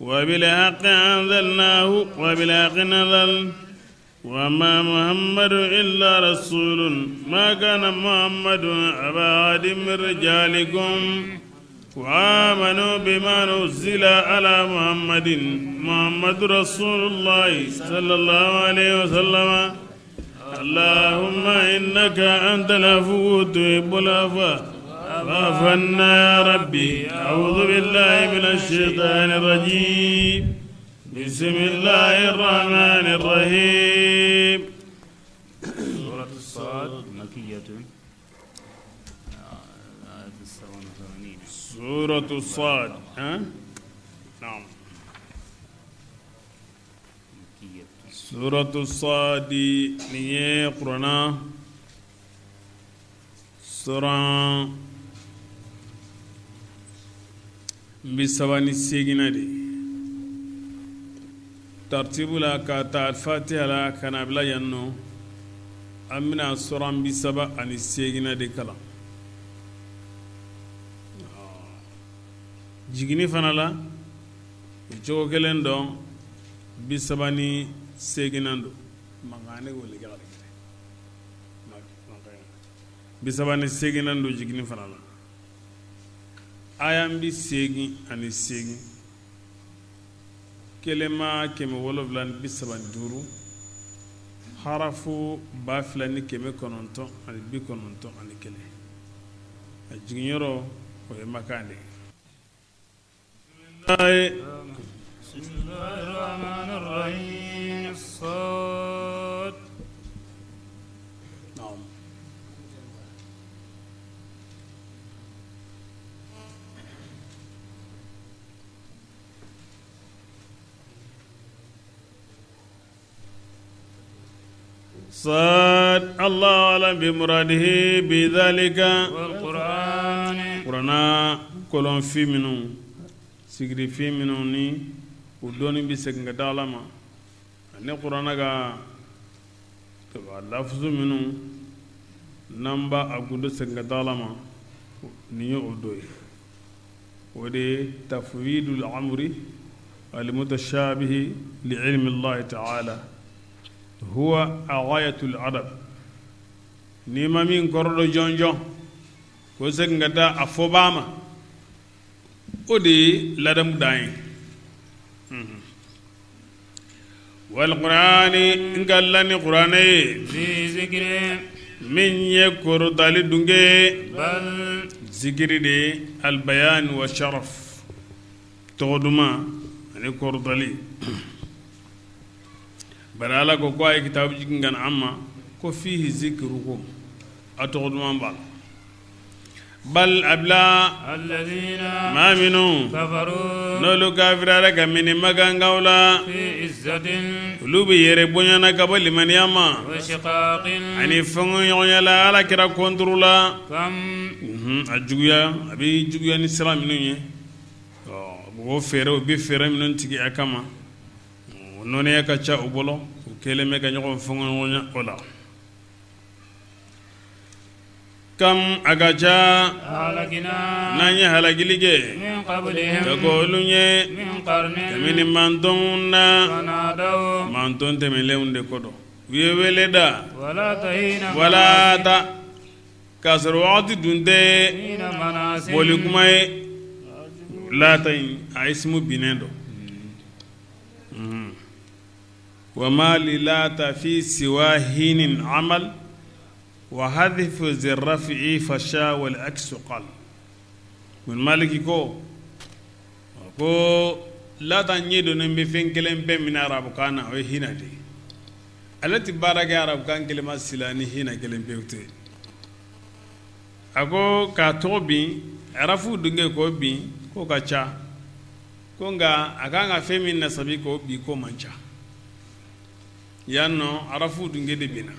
وبالحق أنزلناه وبالحق نزل وما محمد إلا رسول ما كان محمد أبا أحد من رجالكم وآمنوا بما نزل على محمد محمد رسول الله صلى الله عليه وسلم اللهم إنك أنت العفو تحب العفو فاعف عنا يا ربي أعوذ بالله من الشيطان الرجيم بسم الله الرحمن الرحيم سورة الصاد مكية سورة الصاد ها؟ نعم Suratu sadi nin ye kuranna suran 38nan de ye tartibu la ka ta fatiha la ka na bila yan nɔ an bɛna suran 38nan de kalan jiginni fana la o cogo kelen dɔn 38nan don mankan ne wele 38nan don jiginni fana la aya 88 kelema 735 harafu 2991 a jiginyɔrɔ o ye makan de ye Sad Allahu alam bi muradihi bi zalika kuranna kɔlɔnfin minnu sigirifin minnu ni u dɔnni bɛ segin ka da Ala ma ani kuranna ka lafuzu minnu n'an b'a a gundo segin ka da Ala ma nin ye o dɔ ye o de ye tafwidul amri al-mutashabihi li ilmi Allahi ta'ala huwa ghayatul adab n'i ma min kɔrɔ dɔn jɔnjɔn k'o segin ka taa a fɔbaa ma o de ye ladamu dan ye wal qur'ani n kalila ni kuranɛ ye min ye kɔrɔtali dunge zikiri de ye albayan wa sharaf tɔgɔ duman ani kɔrɔtali bari ala ko ko a ye kitabu jigin ka na an ma ko fihi zikirukum a tɔgɔ duman b'a la bal a bila maa minnu n'olu kafiriyara kabini makankaw la olu bɛ yɛrɛ bonya na ka bɔ limaniya ma ani fɔnkɔɲɔgɔnya la ala kira kɔnturu la a juguya a bɛ juguya ni sira minnu ye o fɛɛrɛ u bɛ fɛɛrɛ minnu tigɛ a kama o nɔnniya ka ca u bolo u kɛlen bɛ ka ɲɔgɔn fɔnkɔɲɔgɔnya o la Kam a ka ca n'an ye halakili kɛ ka kɔn olu ɲɛ kabini mantɔn na mantɔn tɛmɛnlenw de kɔ dɔn u ye wele da wala ta k'a sɔrɔ waati dun tɛ boli kuma ye lata in a isimu binnen don wa ma li lata fi siwa hinin amal wa hadfu zi rafi fasha wal aksu qal Ibn Maliki ko ko lata ɲɛ donnen bɛ fɛn kelen pe min na arabukan na o ye hina de ye ale tɛ baara kɛ arabukan kelema si la ni hina kelen pe tɛ a ko k'a tɔgɔ bin arafu dunge k'o bin k'o ka ca ko nka a kan ka fɛn min nasabi k'o bin k'o man ca yan nɔ arafu dunge de binna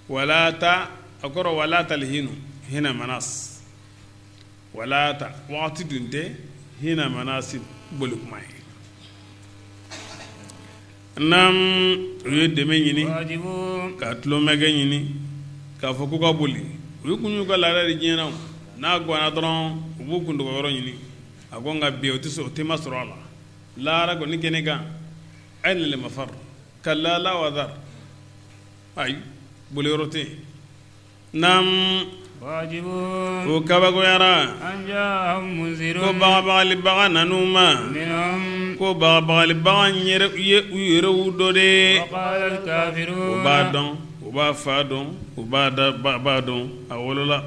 walata a kɔrɔ walata hinu hina manas walata waati dun tɛ hina manasi boli kuma ye nam u ye dɛmɛ ɲini ka tulomɛkɛ ɲini k'a fɔ k'u ka boli u ye kun y'u ka laada de diɲɛ na n'a ganna dɔrɔn u b'u kun dogo yɔrɔ ɲini a ko nka bi o tɛ o tema sɔrɔ a la. Lahara kɔni kɛnɛ kan, ayna al-mafar, kalla la wazar, ayi, boliyɔrɔ tɛ yen. Naam, o kabakoyara ko bagabagalibaga nan'u ma, ko bagabagalibaga ye u yɛrɛw dɔ de ye. U b'a dɔn, u b'a fa dɔn, u b'a ba dɔn, a wolola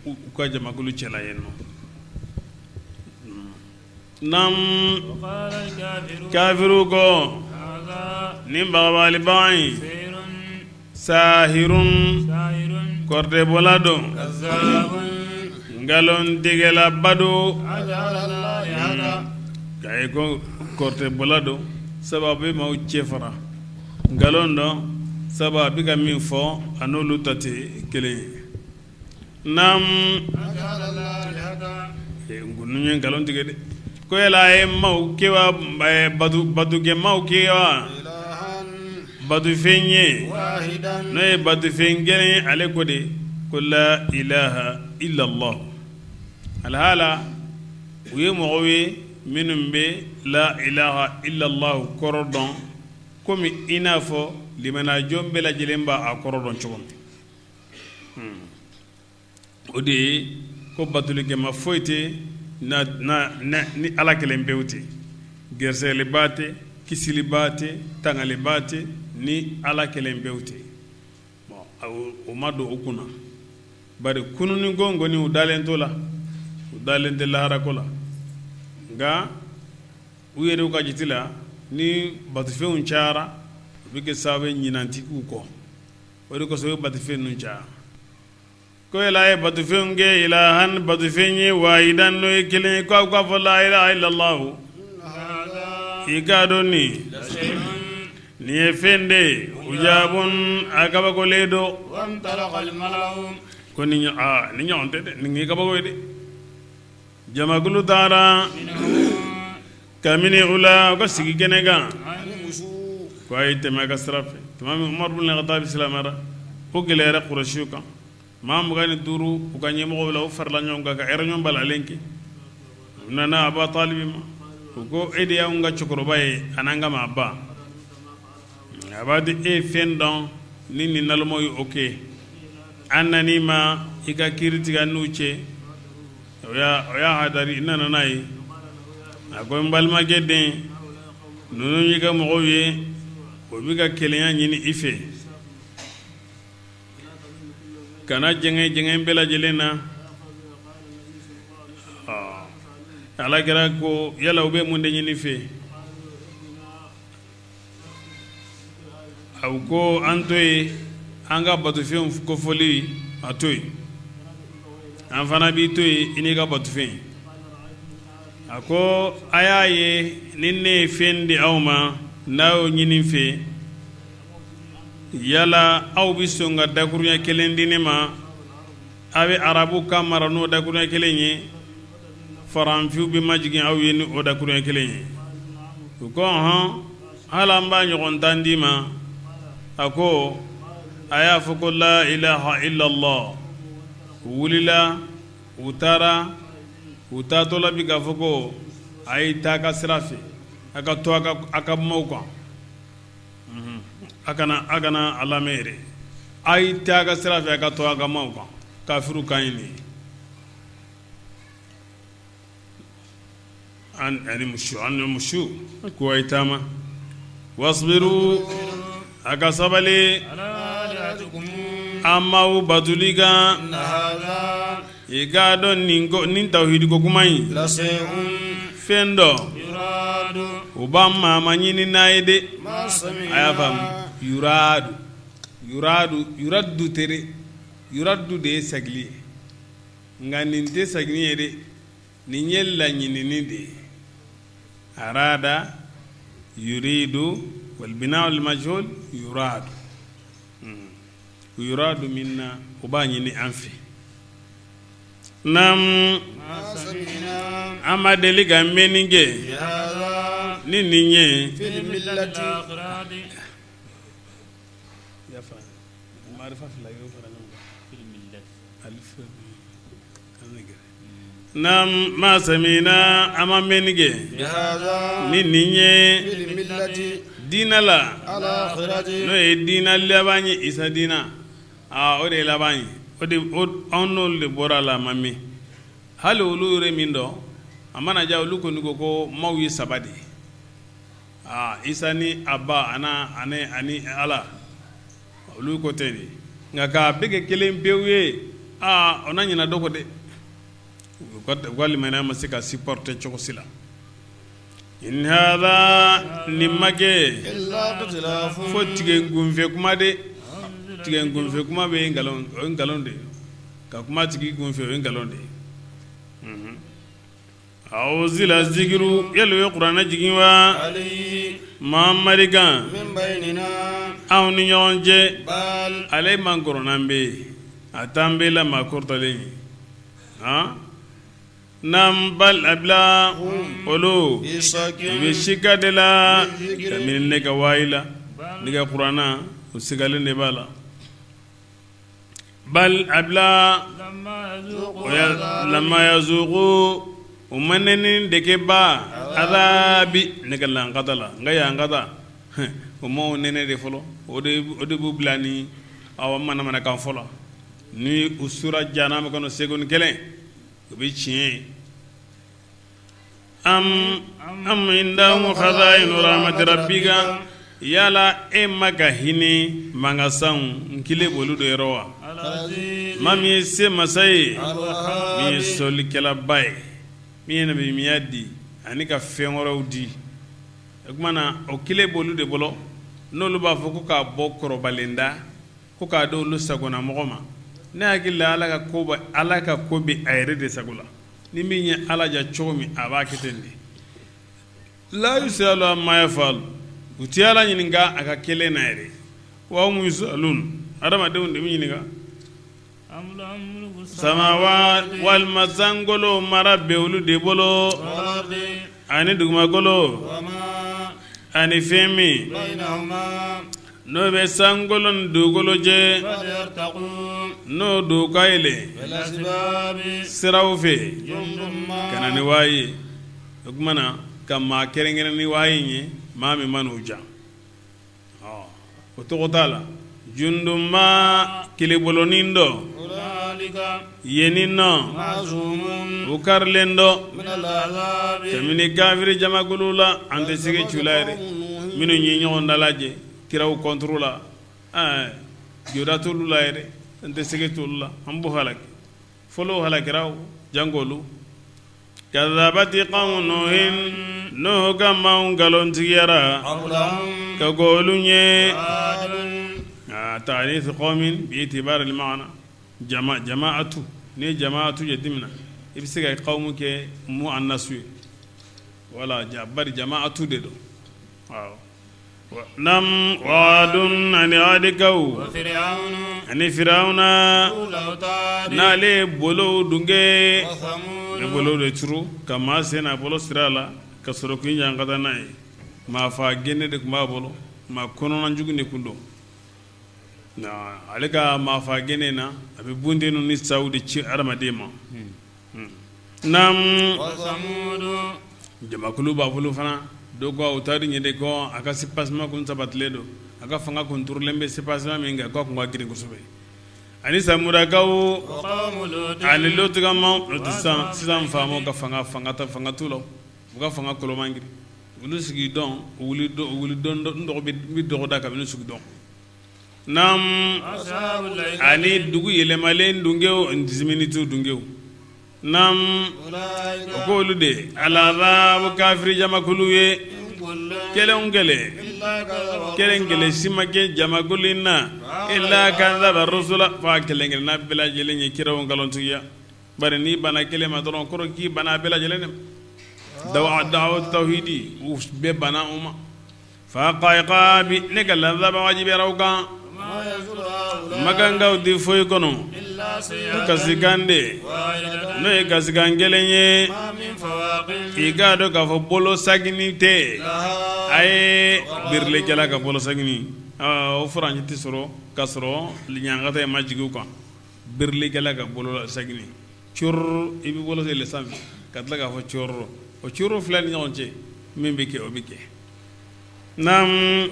u ka jamakulu cɛla yen nɔ. Naam, kafiriw ko nin bagabagalibaga in sahirun, kɔrɔtɛbɔla don, nkalontigɛlaba don. K'a ye ko kɔrɔtɛbɔla don, sabu a bɛ maaw cɛ fara nkalon dɔn, sabu a bɛ ka min fɔ, a n'olu ta tɛ kelen ye. Naam, ninnu ye nkalon tigɛ dɛ. Ko yala a ye maaw kɛ wa, batukɛ maaw kɛ wa batufɛn ye, n'o ye batufɛn kelen ye? Ale ko de ko la ilaha illallah. Alhala u ye mɔgɔw ye minnu bɛ la ilaha illallah kɔrɔ dɔn, komi i n'a fɔ limanajɔn bɛɛ lajɛlen b'a kɔrɔ dɔn cogo min. O de ye ko batolikɛma foyi tɛ ni Ala kelen pewu tɛ, gɛrɛsɛgɛlibaa tɛ, kisilibaa tɛ, tangalibaa tɛ ni Ala kelen pewu tɛ. O ma don u kunna, bari kununni ko kɔni, u dalen t'o la, u dalen tɛ laharako la. Nka u yɛrɛ ka jate la, ni batofɛnw cayara, o bɛ kɛ sababu ye ɲinan tɛ k'u kɔ. O de kosɔn u ye batofɛn ninnu caya. Ko yala a ye batofɛnw kɛ ilahan, batofɛn ye, wahidan, n'o ye kelen ye, ko aw k'a fɔ la ilaha illallah. I k'a dɔn nin nin ye fɛn de ye, ujabun, a kabakolen don. Ko nin nin ɲɔgɔn tɛ dɛ, nin ye kabako ye dɛ. Jamakulu taara kabini u la u ka sigi kɛnɛ kan, ko a ye tɛmɛ a ka sira fɛ. Tuma min Umaru bin Khattab silamɛra, ko gɛlɛyara Kurasiw kan. Maa 25, u ka ɲɛmɔgɔw la, u farala ɲɔgɔn kan ka réunion balalen kɛ. U nana Aba Talibi ma, u ko e de y'anw ka cɛkɔrɔba ye an'an ka maaba. A b'a di e ye fɛn dɔn ni nin nalomaw ye o kɛ, an nan'i ma i ka kiiri tigɛ n'u cɛ. O y'a hadari, i nana n'a ye. A ko n balimakɛ den, ninnu y'i ka mɔgɔw ye, o bɛ ka kelenya ɲini i fɛ. Kana jɛngɛ jɛngɛ bɛɛ lajɛlen na. Ala kira ko yala u bɛ mun de ɲini fɛ? A ko an to yen, an ka batofɛnw kofɔli a to yen, an fana b'i to yen i n'i ka batofɛn. A ko a y'a ye, ni ne ye fɛn di aw ma, n'a y'o ɲini n fɛ, yala aw bɛ sɔn ka dakurunya kelen di ne ma? A bɛ arabu kan mara n'o dakurunya kelen ye, faranfinw bɛ majigin aw ye ni o dakurunya kelen ye. U ko hɔn, hali an b'a ɲɔgɔn tan d'i ma. A ko a y'a fɔ ko la ilaha illallah. U wulila, u taara. U taatɔ la bi k'a fɔ ko a ye taa a ka sira fɛ, a ka to a ka maaw kan, a kana a lamɛn yɛrɛ. A ye taa a ka sira fɛ, a ka to a ka maaw kan. Kafiriw kan ye nin ye. Ani musu ko a ye taama, wasbiru, a ka sabali an maaw batoli kan. I k'a dɔn nin tawhidi ko kuma in, fɛn dɔ u b'a maama ɲini n'a ye de. A y'a faamu, yuradu, yuradu, yuraddu tɛ dɛ, yuraddu de ye sagili ye, nka nin tɛ sagili ye dɛ, nin ye laɲinini de ye. Arada yuridu wal bina'u lil majhul yuradu, yuradu minna, u b'a ɲini an fɛ. Naam, an ma deli ka mɛnni kɛ ni nin ye. Marifa fila y'o fara ɲɔgɔn kan. Na ma samina an ma mɛnni kɛ ni nin ye diinɛ la n'o ye diinɛ laban ye isa diinɛ o de ye laban ye o de anw n'olu de bɔra a la a ma mɛn hali olu yɛrɛ min dɔn a mana diya olu kɔni ko ko maaw ye saba de ye aa isa ni a ba ani ala olu ko ten de nka k'a bɛɛ kɛ kelen pewu ye aa o na ɲina dɔ kɔ dɛ u ka limaniya ma se ka supporter cogo si la in hada nin ma kɛ fo tigɛ kunfɛ kuma de tigɛ kunfɛ kuma bɛ nkalon o ye nkalon de ye ka kuma tigi kunfɛ o ye nkalon de ye A unzila zikiru yali u ye kuranɛ jigin wa Mahamadi kan anw ni ɲɔgɔn cɛ ale man kɔrɔ n'an bɛɛ ye a t'an bɛɛ la maa kɔrɔtalen ye naam bal a bila olu u bɛ sika de la kabini ne ka wayi la ne ka kuranɛ u sigalen de b'a la Bal a bila lamma yazuku u ma nɛnɛ dege ba azabi ne ka lankata la n ka yankata u ma o nɛnɛ de fɔlɔ o de b'u bila ni aw manamanakan fɔ la ni u sura jahanama kɔnɔ seconde kelen u bɛ tiɲɛ ye am indahum khaza'inu rahmati rabbika yala e ma ka hinɛ mankasanw n kile b'olu de yɔrɔ wa ma min ye se masa ye min ye sɔlikɛlaba ye min ye nabiɲumanya di ani ka fɛn wɛrɛw di o tuma na o kile b'olu de bolo n'olu b'a fɔ ko k'a bɔ kɔrɔbalen da ko k'a di olu sagona mɔgɔ ma ne hakili la ala ka ko ala ka ko bɛ a yɛrɛ de sago la ni min ye ala ja cogo min a b'a kɛ ten de la yusalu amma yafalu u tɛ ala ɲininka a ka kɛlen na yɛrɛ wa hum yusalun adamadenw de bɛ ɲininka samawa walima sankolo mara bɛ olu de bolo ani dugumakolo ani fɛn min n'o bɛ sankolo ni dugukolo cɛ n'o don ka yɛlɛ siraw fɛ ka na ni wayi o tuma na ka maa kɛrɛnkɛrɛn ni wayi ye maa min man'u ja o tɔgɔ t'a la junduma kɛlɛbolonin dɔ yenni nɔ u karilen dɔ kabini kafiri jamakulu la an tɛ sigi cu la yɛrɛ minnu ye ɲɔgɔn dalajɛ kiraw contre la jɔda t'olu la yɛrɛ an tɛ sigi t'olu la an b'u halaki fɔlɔ halakira janko olu kazabati qawmu nuhin nuhu ka maaw nkalontigiyara ka kɔn olu ɲɛ ta'nis qawmin bi i'tibari al-ma'na jama jama'atu ni ye jama'atu jateminɛ i bɛ se ka qawmu kɛ mu'annasu ye wala bari jama'atu de don Nam wa adun ani adikaw ani firawuna n'ale ye bolow dunge ye bolow de turu ka maa sen n'a bolo sira la ka sɔrɔ k'i ɲangata n'a ye maa fa gɛnɛ de tun b'a bolo maa kɔnɔnajugu de tun don ale ka maa fa gɛnɛ na a bɛ bunteniw ni saw de ci adamaden ma Nam jamakulu b'a bolo fana dɔw ko u taar'i ɲɛ de ko a ka soubassement kun sabatilen don a ka fanga kun turulen bɛ soubassement min kan k'a kun ka girin kosɛbɛ ani samudakaw ani Lutu ka maaw sisan faamaw ka fanga fanga t'u la u ka fanga kolo man girin olu sigi dɔn wuli dɔn bɛ dɔgɔda kabini sigi dɔn Nam ani dugu yɛlɛmalen dungew ziminitu dungew nam o ko olu de alazabu kafiri jamakulu ye kelen kelen kelen kelen si ma kɛ jamakulu in na illa kazaba rusula f'a kelen kelenna bɛɛ lajɛlen ye kiraw nkalontigiya bari n'i banna kelen ma dɔrɔn kɔrɔ k'i banna a bɛɛ lajɛlen de ma dawa tawhidi u bɛɛ banna o ma Fa iqabi ne ka lazaba wajibiyara u kan makankaw tɛ foyi kɔnɔ kasikan de n'o ye kasikan kelen ye i k'a dɔn k'a fɔ bolo sagini tɛ a ye birilikɛla ka bolo sagini o furancɛ tɛ sɔrɔ ka sɔrɔ ɲangata in ma jigin u kan birilikɛla ka bolo sagini. curu i b'i bolo yɛlɛ sanfɛ ka tila k'a fɔ curu o curu fila ni ɲɔgɔn cɛ min bɛ kɛ o bɛ kɛ naamu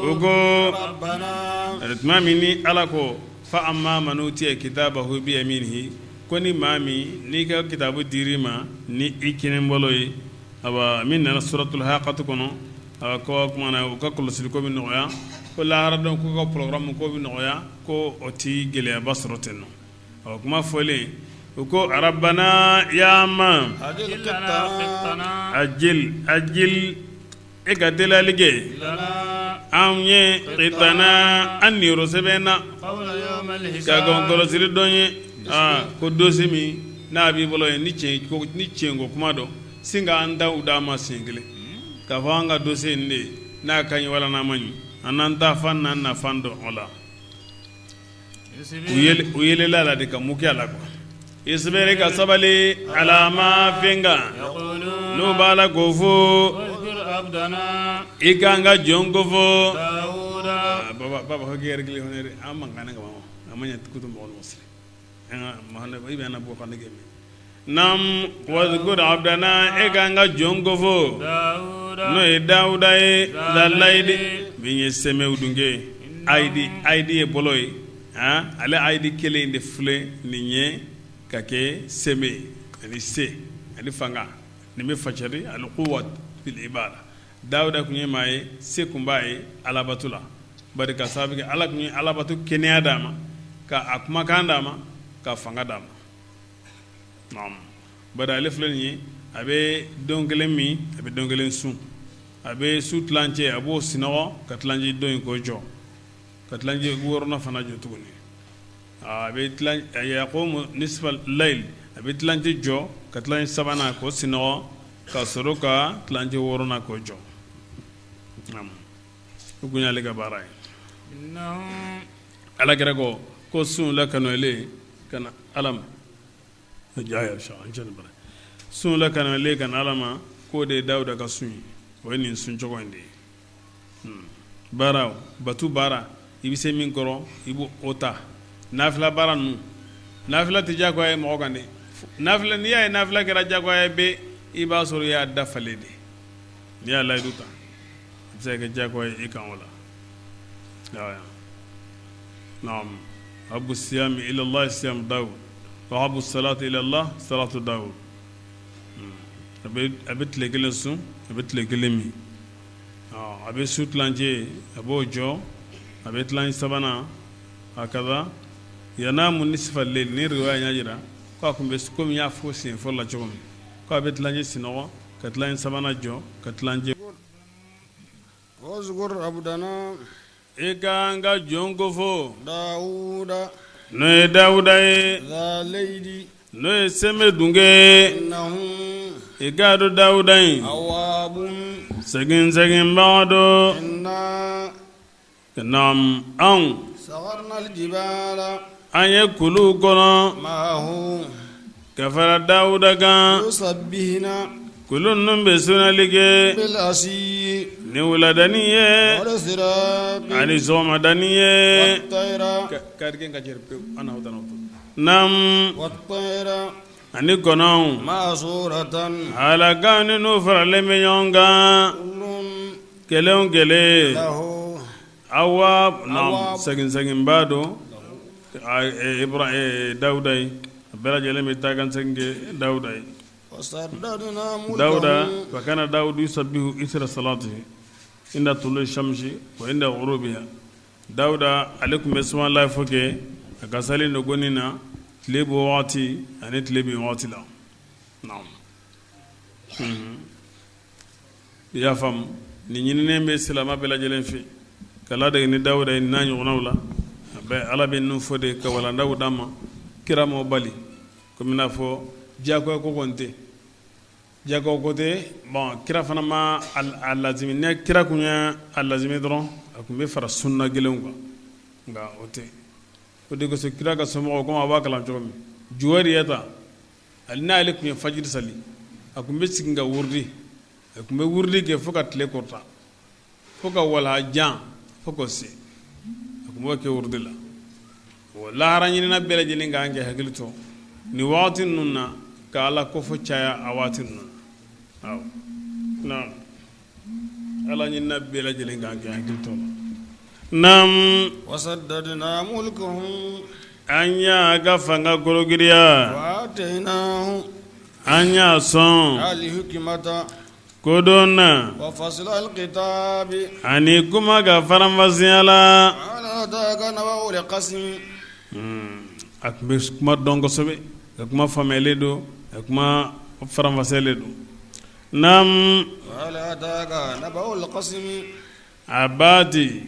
u ko tuma min ni ala ko fa amma man utiya kitabahu bi yaminihi ko ni maa min n'i ka kitabu dir'i ma ni i kinibolo ye awa min nana suratul haqatu kɔnɔ awa ko o tuma na u ka kɔlɔsili ko bɛ nɔgɔya ko lahara don k'u ka programme ko bɛ nɔgɔya ko o tɛ gɛlɛyaba sɔrɔ ten nɔ ɔ kuma fɔlen u ko arabana ya ma ajil ajil e ka teliyali kɛ anw ye qitana an niyɔrɔ sɛbɛn na ka kɔn kɔlɔsili don ɲɛ aa ko dossier min n'a b'i bolo yen ni tiɲɛ ko kuma don sin ka an taw d'an ma siɲɛ kelen k'a fɔ an ka dossier in de n'a ka ɲi wala n'a man ɲi an n'an taa fan n'an na fan dɔn o la u yɛlɛla la de ka mun kɛ a la quoi isbir ka sabali ala ma fɛn kan n'u b'a la k'o fɔ i k'an ka jɔn ko fɔ baba ko gɛrɛ kelen fana an man kan ka an ma ɲɛ kutu mɔgɔ siri an ka i bɛ na bɔ ka nege mɛn naam wazkur abdana e k'an ka jɔn ko fɔ n'o ye dawuda ye zalayidi min ye sɛmɛw dunke ayidi ayidi ye bolo ye ale ayidi kelen de filɛ nin ye ka kɛ sɛmɛ ani se ani fanga nin bɛ fasari alquwa fil ibada dawuda tun ye maa ye se tun b'a ye alabato la bari ka sababu kɛ ala tun ye alabato kɛnɛya d'a ma ka a kumakan d'a ma ka fanga d'a ma bari ale filɛ nin ye a bɛ don kelen min a bɛ don kelen sun a bɛ su tilancɛ a b'o sinɔgɔ ka tilancɛ dɔ in k'o jɔ ka tilancɛ wɔɔrɔnan fana jɔ tuguni a bɛ yaqumu nisfa layl a bɛ tilancɛ jɔ ka tilancɛ sabanan k'o sinɔgɔ ka sɔrɔ ka tilancɛ wɔɔrɔnan k'o jɔ o tun y'ale ka baara ye ala kira ko ko sun lakanuyalen ka na ala ma sun lakanuyalen ka na ala ma k'o de ye dawuda ka sun ye o ye nin sun cogo in de ye baara batu baara i bɛ se min kɔrɔ i b'o o ta nafila baara ninnu nafila tɛ jagoya ye mɔgɔ kan dɛ nafila n'i y'a ye nafila kɛra jagoya ye bɛɛ i b'a sɔrɔ i y'a dafalen de n'i y'a layidu ta a bɛ se ka kɛ jagoya ye i kan o la naam ahabbu siyami ila Allah siyamu Dawud wa ahabbu salati ila Allah salatu Dawud a bɛ tile kelen sun a bɛ tile kelen min a bɛ su tilancɛ a b'o jɔ a bɛ tilancɛ sabanan hakaza yanamu nisfa layl ni riwaya y'a jira k'a tun bɛ komi n y'a fɔ siɲɛ fɔlɔ la cogo min k'a bɛ tilancɛ sinɔgɔ ka tilancɛ sabanan jɔ ka tilancɛ Wazkur abdana i ka an ka jɔn ko fɔ Dawuda n'o ye Dawuda ye zalayidi n'o ye sɛmɛ dunke ye innahu i k'a dɔn Dawuda in awwabun segin seginbaga don inna naam anw sakharna aljibala an ye kuluw kɔnɔ ma'ahu ka fara Dawuda kan yusabbihna kulu ninnu bɛ sunali kɛ bil ashiyi ni wuladani ye wal ishraqi ani sɔgɔmadani ye wat tayra karikɛ ka jɛrɛ pewu an n'aw tana naam wat tayra ani kɔnɔw ma'suratan halakan ninnu faralen bɛ ɲɔgɔn kan kullun kelen o kelen lahu awwab naam segin seginbaa don Dawuda ye a bɛɛ lajɛlen bɛ taa ka segin kɛ Dawuda ye Dawuda wa kana Dawudu yusabbihu isra salatihi inda tului shamsi wa inda ghurubiha Dawuda ale tun bɛ subahanallahi fɔ kɛ a ka sali nɔgɔni na tile bɔ waati ani tile bin waati la naam i y'a faamu nin ɲininen bɛ silamɛ bɛɛ lajɛlen fɛ ka ladege ni dawuda ye n'a ɲɔgɔnnaw la a bɛ ala bɛ ninnu fɔ de ka walandaw d'an ma kira m'o bali komi n'a fɔ diyagoya ko kɔni tɛ diyagoya ko tɛ bon kira fana ma a lazimi ni kira tun ye a lazimi dɔrɔn a tun bɛ fara sunna gɛlɛnw kan nka o tɛ o de kosɔn kira ka somɔgɔw komi a b'a kalan cogo min juwariyata hali n'ale tun ye fajiri sali a tun bɛ sigi ka wurudi a tun bɛ wurudi kɛ fo ka tile kɔrɔta fo ka walaha jan fo k'o se a tun b'o kɛ wurudi la o lahara ɲinina bɛɛ lajɛlen ka kan k'i hakili to Nin waati ninnu na, ka Ala kofɔ caya a waati ninnu na. Awɔ, naam, Ala ɲinina bɛɛ lajɛlen k'an kɛ hakili to la. Naam. Wasadadna mulkahu. An y'a ka fanga kologiriya. Wa atainahu. An y'a sɔn. Alhikmata. Kodɔn na. Wa faslal kitabi. Ani kuma ka faranfasiya la. Hal ataka naba'ul khasmi. A tun bɛ kuma dɔn kosɛbɛ, ka kuma faamuyalen don, ka kuma faranfasiyalen don. Naam. Hal ataka naba'ul khasmi. A ba di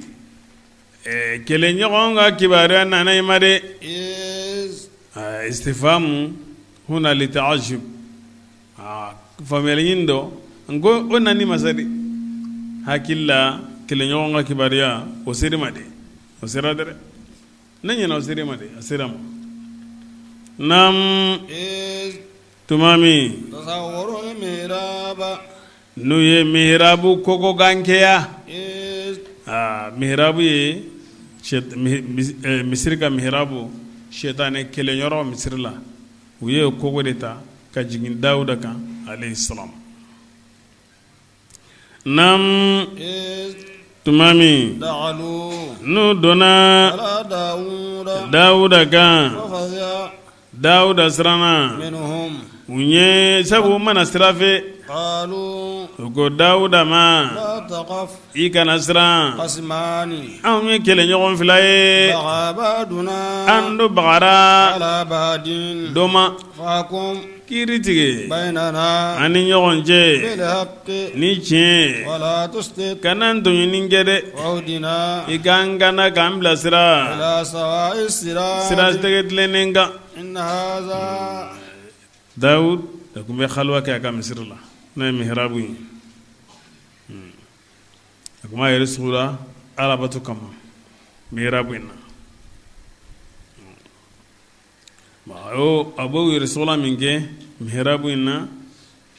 kɛlɛɲɔgɔn ka kibaruya nana i ma dɛ. Istifamu huna litaajub. Faamuyali ɲini dɔ n ko o nana i ma sa de. Hakili la kɛlɛɲɔgɔn ka kibaruya o sera i ma dɛ, o sera dɛ. Ne ɲɛna o sera i ma dɛ, a sera ma. Naam. Tuma min n'u ye mihirabu kogo gankɛya, mihirabu ye misiri ka mihirabu, sitanɛ kɛlɛyɔrɔ misiri la, u ye kogo de ta ka jigin Dawuda kan alayhi salam. Naam, tuma min n'u donna Dawuda kan, Dawuda siranna u ɲɛ, sabu u ma na sira fɛ. U ko Dawuda ma, i kana siran, anw ye kɛlɛɲɔgɔn fila ye, an dɔ bagara dɔ ma, kiiri tigɛ an ni ɲɔgɔn cɛ ni tiɲɛ, kana tɔɲɔni kɛ dɛ, i k'an kana k'an bilasira sira tɛgɛ tilennen kan. Dawud a tun bɛ xaluwa kɛ a ka misiri la, n'o ye mihirabu ye. A tun b'a yɛrɛ sugola alabato kama mihirabu in na. A b'o yɛrɛ sogola min kɛ mihirabu in na,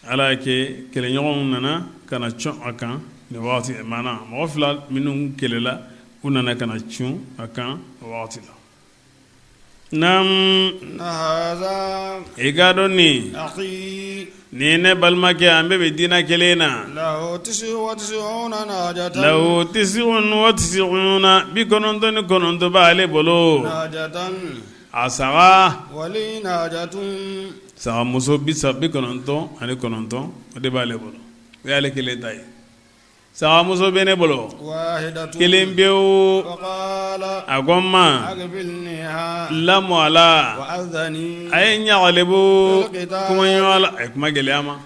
Ala y'a kɛ kɛlɛɲɔgɔnw nana ka na cun a kan nin waati maana mɔgɔ fila minnu kɛlɛla, u nana ka na cun a kan o waati la. Naam, i k'a dɔn nin nin ne balimakɛ, an bɛɛ bɛ diinɛ kelen na. Lahu tisiun wa tisiuna, 99 b'ale bolo. A saga sagamuso 99, o de b'ale bolo, o y'ale kelen ta ye. Sagamuso bɛ ne bolo kelen pewu. A ko n ma lamɔ a la, a ye ɲagalibu kuma ɲɔgɔn la, a ye kuma gɛlɛya ma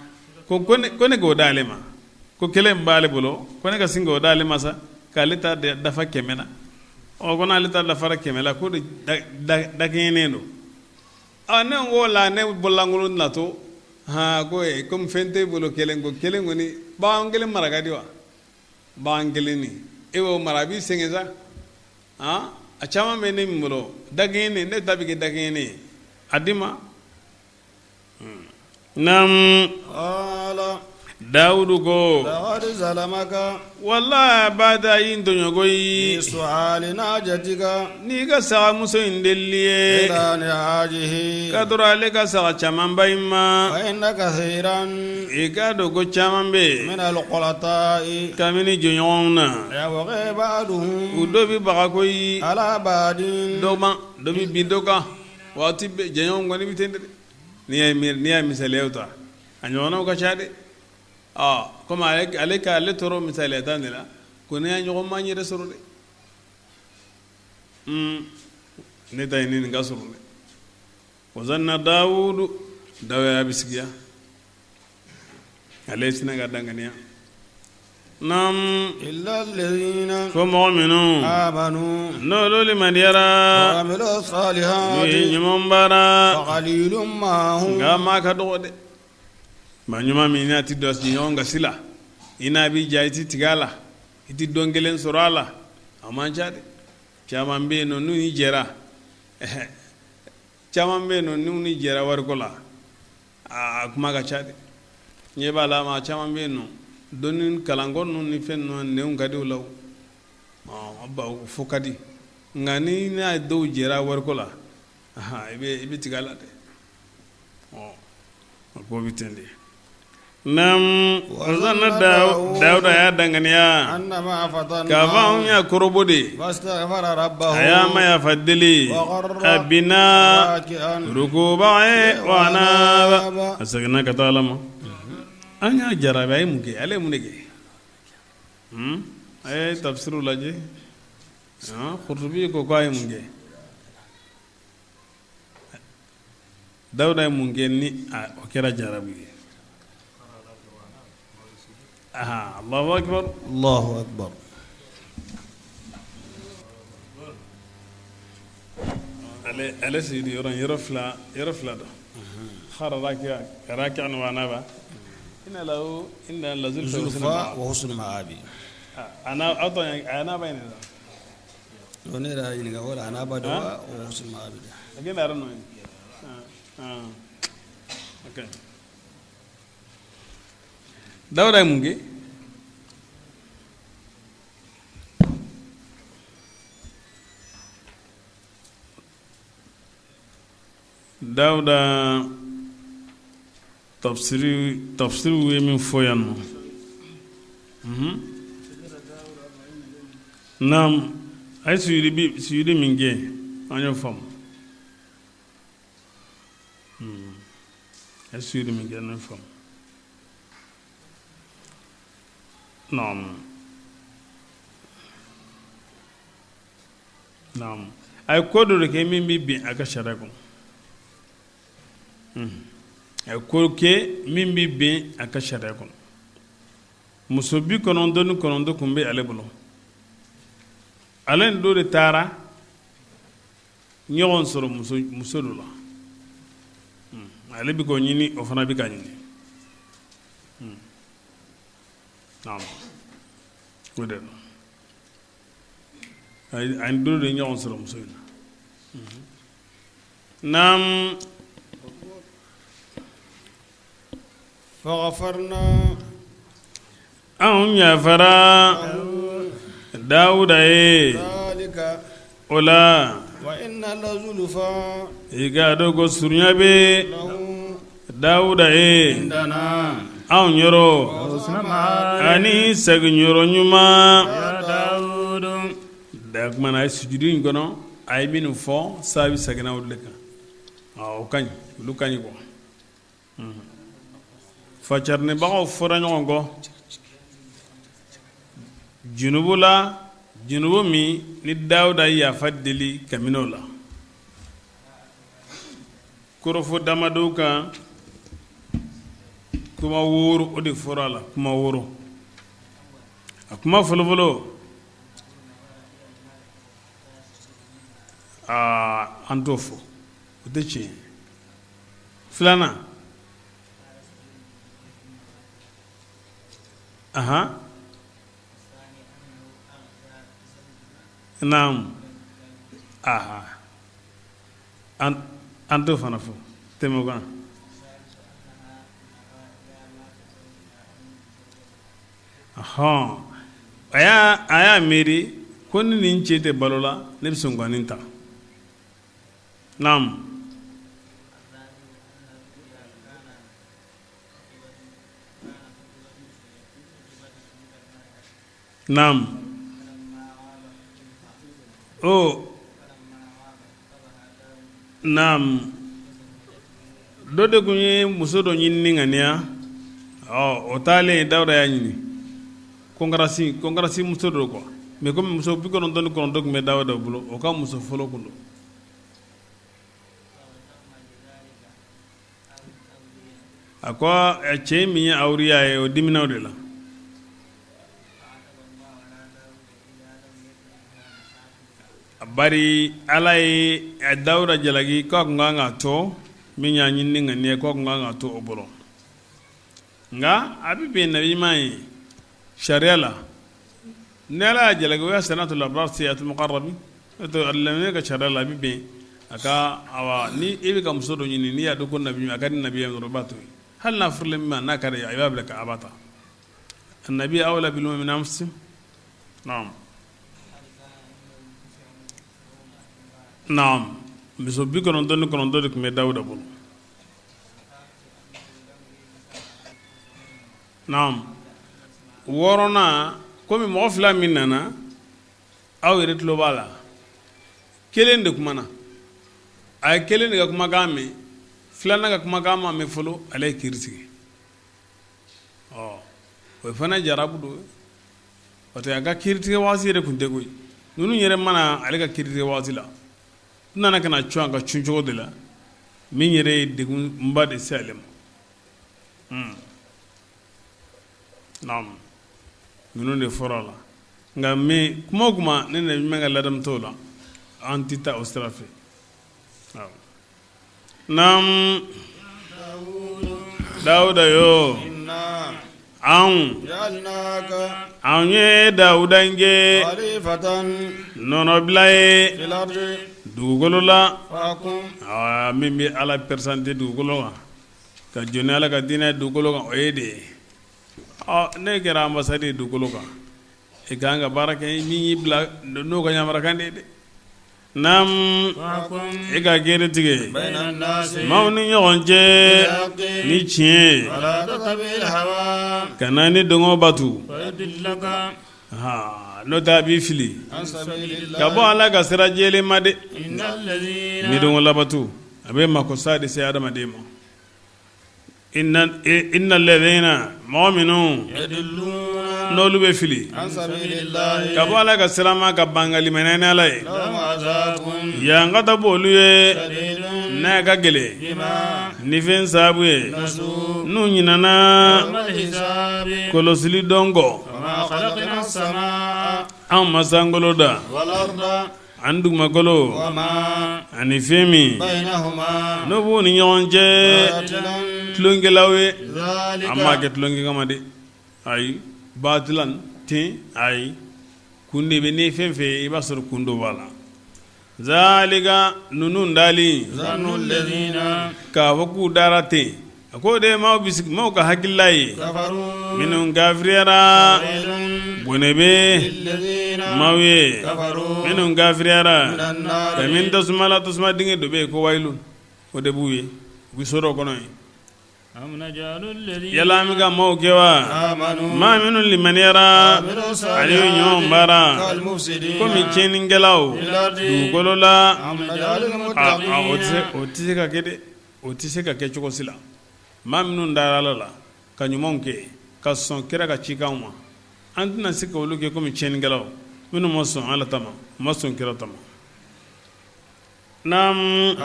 ko ko ne k'o d'ale ma, ko kelen b'ale bolo, ko ne ka sin k'o d'ale ma sa, k'ale ta dafa 100 na. Ɔ, ko n'ale ta dafara 100 la, ko de dakɛɲɛnen don. Ɔ, ne ko la ne bololankolon tɛna to. Han, ko e komi fɛn t'e bolo, kelen ko kelen kɔni, bagan kelen mara ka di wa? Bagan kelen nin, e b'o mara, a b'i sɛgɛn sa. Han, a caman bɛ ne min bolo dakɛɲɛnen, ne ta bɛ kɛ dakɛɲɛnen ye, a di ma. Naamu. Dawudu ko wala bada y'i tɔɲɔ koyi n'i ka sagamuso in delili ye ka tɔrɔ ale ka saga camanba in ma. I k'a dɔn ko caman bɛ yen kabini jɛɲɔgɔnw na, u dɔ bɛ baga koyi dɔ ma, dɔ bɛ bin dɔ kan waati bɛɛ. Jɛɲɔgɔn kɔni bɛ ten dɛ. N'i y'a misaliyaw ta, a ɲɔgɔnnaw ka ca dɛ. Komi ale ka ale tɔɔrɔ misaliya ta de la, ko ne y'a ɲɔgɔn ma n yɛrɛ sɔrɔ dɛ. Ne ta ye ni nin ka sɔrɔ dɛ. Wa zanna Dawudu, Dawuda y'a bisigiya, ale sinna ka danganiya. Naam, illa alladhina, fo mɔgɔ minnu, amanu, n'olu limaniyara, wa amilu salihati, n'u ye ɲuman baara, fa qalilun ma hum, nka maa ka dɔgɔ dɛ. Maa ɲuman min n'a tɛ don ɲɔgɔn gasi la, i n'a b'i ja, i tɛ tigɛ a la, i tɛ don kelen sɔrɔ a la, a man ca dɛ. Caman bɛ yen nɔ n'u ni jɛra, caman bɛ yen nɔ n'u ni jɛra wariko la, a kuma ka ca dɛ. Ɲɛ b'a la, maa caman bɛ yen nɔ, dɔnni kalanko ninnu ni fɛn ninnu nenw ka di u la, o fo ka di, nka ni n'a dɔw jɛra wariko la, i bɛ tigɛ a la dɛ. ko bɛ ten de. Naam, wa zanna Dawuda y'a danganiya k'a fɔ anw y'a kɔrɔbɔ de, a y'a ma yafa deli, a binna rukubaga ye, wa anaba, a seginna ka taa Ala ma. An y'a jarabi, a ye mun kɛ? Ale ye mun de kɛ? A ye tafsiriw lajɛ. Kurutubi ko k'a ye mun kɛ? Dawuda ye mun kɛ ni o kɛra jarabi ye? Allahu akbar, Allahu akbar. Ale sigi yɔrɔ yɔrɔ fila, yɔrɔ fila dɔn kharra raki'an wa anaba inna lahu indana lazulfa wa husna ma'abi. Anaba in ne yɛrɛ y'a ɲininka o la, anaba dɔ wa husna ma'abi. A gɛlɛyara nɔ ye. Ok, Dawuda ye mun kɛ? Dawuda tafsiriw ye min fɔ yan nɔ, naam, a ye sujudi min kɛ, an y'o faamu. A ye sujudi min kɛ, an y'o faamu. Naam, naam, a ye ko dɔ de kɛ min bɛ bin a ka sariya kɔnɔ. A ye ko kɛ min bɛ bin a ka sariya kɔnɔ. Muso 99 tun bɛ ale bolo. Ale ni dɔ de taara ɲɔgɔn sɔrɔ muso dɔ la. Ale bɛ k'o ɲini, o fana bɛ k'a ɲini. Naam, o de don. A ni dɔ de ye ɲɔgɔn sɔrɔ muso in na. Naam. Fagafarna. Anw yafara Dawuda ye o la. Wa inna lazulfa. I k'a dɔn ko surunya bɛ Dawuda ye anw yɔrɔ ani seginyɔrɔ ɲuman. Da kumana a ye sujudi in kɔnɔ, a ye minnu fɔ, sabi seginna olu de kan. O ka ɲi, olu ka ɲi quoi. Facarinibagaw fɔra ɲɔgɔn kɔ junubu la, junubu min ni Dawuda ye yafa deli kabini o la. Kɔrɔfɔ damadɔw kan, kuma 6 o de fɔra a la, kuma 6. A kuma fɔlɔfɔlɔ, aa, an t'o fɔ, o tɛ tiɲɛ ye. Filanan, ahan, naam, aha, an t'o fana fɔ. Tɛmɛ o kan. Hɔn, a y'a miiri ko ni nin cɛ tɛ balo la, ne bɛ sɔn ka nin ta. Naam, naam, o naam, dɔ de tun ye muso dɔ ɲini ŋaniya. Ɔ, o taalen, Dawuda y'a ɲini kɔnkarasi muso dɔ quoi. Mais komi muso 99 tun bɛ Dawuda bolo, o ka muso fɔlɔ kun don. A ko cɛ min ye awriya ye, o dimina o de la. Bari Ala ye Dawuda jalaki k'a tun kan k'a to min y'a ɲini ŋaniya, k'a tun kan k'a to o bolo. Nka a bɛ bɛn nabiɲuman ye sariya la, ni Ala y'a jalaki, o y'a hasanatul abrar sayyiatul muqarrabin. Ne ka sariya la, a bɛ bɛn a ka, awa, ni e bɛ ka muso dɔ ɲini, n'i y'a dɔn ko nabi a ka di nabi ye dɔrɔn, i b'a to yen. Hali n'a furulen min ma, n'a ka di ye, i b'a bila ka a b'a ta. Nabi awla bil mu'minina min anfusihim. Naam, naam, muso 99 de tun bɛ Dawuda bolo. Naam, wɔɔrɔnan, komi mɔgɔ fila min nana, aw yɛrɛ tulo b'a la, kelen de kumana, a ye kelen de ka kumakan mɛn, filanan ka kumakan ma mɛn fɔlɔ, ale ye kiiri tigɛ. Ɔ, o fana jarabu don, parce que a ka kiiri tigɛ waati yɛrɛ tun tɛ koyi. Ninnu yɛrɛ ma na ale ka kiiri tigɛ waati la, u nana ka na cun a kan cun cogo de la min yɛrɛ ye degunba de se ale ma. Naam, ninnu de fɔra a la. Nka mais kuma o kuma, ne na jumɛn ka ladamu t'o la, an tɛ taa o sira fɛ. Naam, Dawuda yo, anw anw ye Dawuda in kɛ nɔnɔbila ye dugukolo la, min bɛ Ala présenter dugukolo kan, ka jɔ ni Ala ka diinɛ dugukolo kan, o ye de ye. Ɔ, ne kɛra ambassade ye dugukolo kan, i ka kan ka baara kɛ min y'i bila n'o ka yamarukan de ye dɛ. Naam, e ka kiri tigɛ maaw ni ɲɔgɔn cɛ ni tiɲɛ ye, kana ni dɔngɔ batu, n'o tɛ a b'i fili ka bɔ Ala ka sira jɛlen ma dɛ. Ni dɔngɔ labatu, a bɛ makosa de se adamaden ma. Inna ladina, mɔgɔ minnu n'olu bɛ fili ka bɔ Ala ka sira ma ka ban ka limaniya ni Ala ye, ɲankata b'olu ye n'a ka gɛlɛn ni fɛn sababu ye n'u ɲinana kɔlɔsili don kɔ. Anw ma sankolo da ani dugumakolo ani fɛn min n'o b'u ni ɲɔgɔn cɛ tulonkɛlaw ye, an m'a kɛ tulonkɛ kama dɛ. Ayi, batilan ten, ayi, kun de bɛ ni fɛn fɛ, i b'a sɔrɔ kun dɔ b'a la. Zalika, ninnu dali k'a fɔ k'u dara ten, a ko de maaw maaw ka hakilila ye minnu kafiriyara, bɔnɛ bɛ maaw ye minnu kafiriyara ka min tasuma la, tasuma dingɛ dɔ bɛ yen ko wayilu, o de b'u ye, u bɛ so dɔ kɔnɔ yen. Yala an bɛ ka maaw kɛ wa maa minnu limaniyara ani ɲuman baara komi tiɲɛnikɛlaw dugukolo la? O tɛ se ka kɛ dɛ, o tɛ se ka kɛ cogo si la. Maa minnu dara Ala la ka ɲumanw kɛ ka sɔn kira ka cikanw ma, an tɛna se ka olu kɛ komi tiɲɛnikɛlaw minnu ma sɔn Ala ta ma, u ma sɔn kira ta ma. Naam,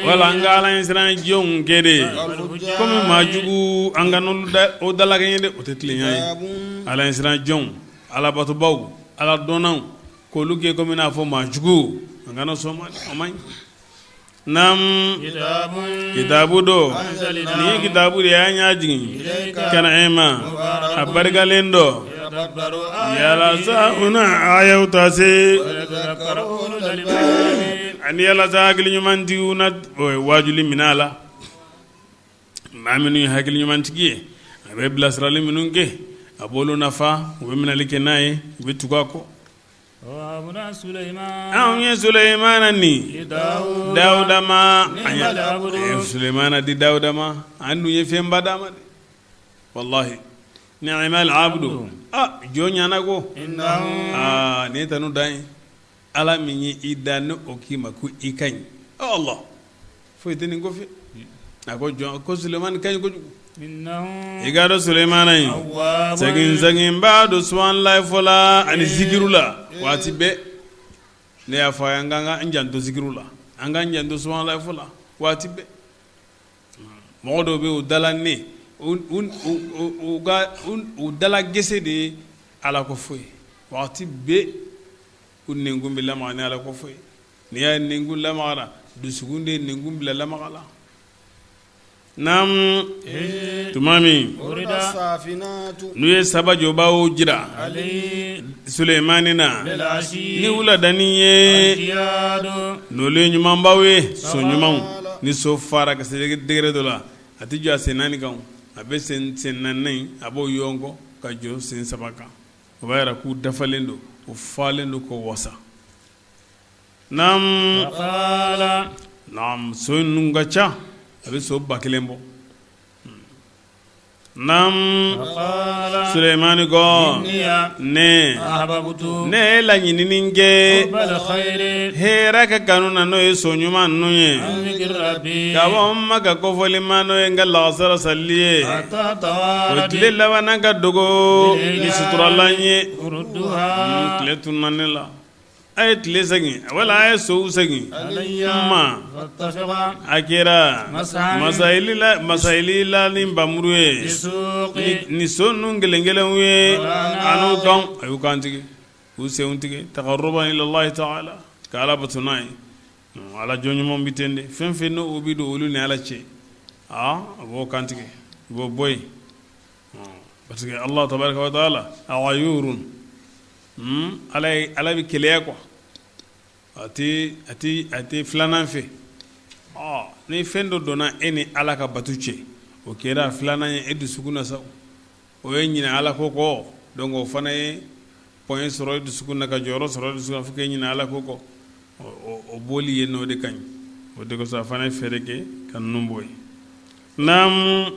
wala an ka Ala ɲɛsiran jɔnw kɛ de komi maa jugu, an ka o dalakɛɲɛ dɛ, o tɛ tilenya ye. Ala ɲɛsiran jɔnw, alabatobaw, ala dɔnnaw, k'olu kɛ komi n'a fɔ maa jugu, an kana sɔn o ma. Naam, kitabu don, nin ye kitabu de ye, an y'a jigin ka na e ma, a barikalen don, yalasa u na ayaw ta se ani yalasa hakili ɲumantigiw na waajuli minɛ a la. Maa minnu ye hakili ɲumantigi ye, a bɛ bilasirali minnu kɛ, a b'olu nafa, u bɛ minɛli kɛ n'a ye, u bɛ tugu a kɔ. Anw ye Sulemana ni Dawuda ma, an ye Sulemana di Dawuda ma, an dun ye fɛnba d'a ma dɛ, walahi ni'mal abdu, aa jɔn ɲana ko aa nin ye tanu dan ye. Ala min ye i da ni o k'i ma ko i ka ɲi, Allah, foyi tɛ nin kɔfɛ. A ko jɔn ko Sulemani ka ɲi kojugu. I k'a dɔn Sulemana in segin seginbaa don subahanallahi fɔ la ani zikiru la waati bɛɛ. Ne y'a fɔ a ye, an ka an janto zikiru la, an k'an janto subahanallahi fɔ la waati bɛɛ. Mɔgɔ dɔw bɛ u dala ne u ka u dala gese de ye Ala ko fɔ ye waati bɛɛ, u nɛnkun bɛ lamaga ni Ala ko fɔ ye. N'i y'a ye nɛnkun lamagara, dusukun de ye nɛnkun bila lamaga la. Naam, tuma min n'u ye sabajɔbaw jira Sulemani na ni wuladani ye, n'olu ye ɲumanbaw ye, so ɲumanw, ni so fara ka se degré dɔ la, a tɛ jɔ a sen naani kan, a bɛ sen naani, a b'o yɔngɔ ka jɔ sen saba kan. O b'a jira k'u dafalen don, u falen don k'o wasa. Naam, naam, so ninnu ka ca, a bɛ so 1000 bɔ. Naam Sulemani ko ne ne ye laɲinini kɛ hɛrɛ ka kanu na n'o ye so ɲuman ninnu ye ka bɔ n ma ka kofɔli ma n'o ye n ka lagasara salili ye o tile laban ka dogo ni suturalan ye tile tununna ne la A ye tile segin wala a ye sow segin ma a kɛra masayili la ni npanmuru ye ni so ninnu kelen kelenw ye an'u kan a y'u kan tigɛ k'u senw tigɛ taqarruban ilallahi taala ka ala bato n'a ye ala jɔn ɲuman bɛ ten de fɛn fɛn n'o bɛ don olu ni ala cɛ a b'o kan tigɛ u b'o bɔ yen parce que ala tabaraka wa taala ghayurun ala ala bɛ keleya quoi a tɛ filanan fɛ ni fɛn dɔ donna e ni ala ka bato cɛ o kɛra filanan ye e dusukun na sa o ye ɲinɛ ala ko kɔ donc o fana ye point sɔrɔ e dusukun na ka jɔyɔrɔ sɔrɔ e dusukun na fo k'e ɲinɛ ala ko kɔ o bɔli ye n'o de ka ɲi o de kosɔn a fana ye fɛɛrɛ kɛ ka ninnu bɔ yen. Naamu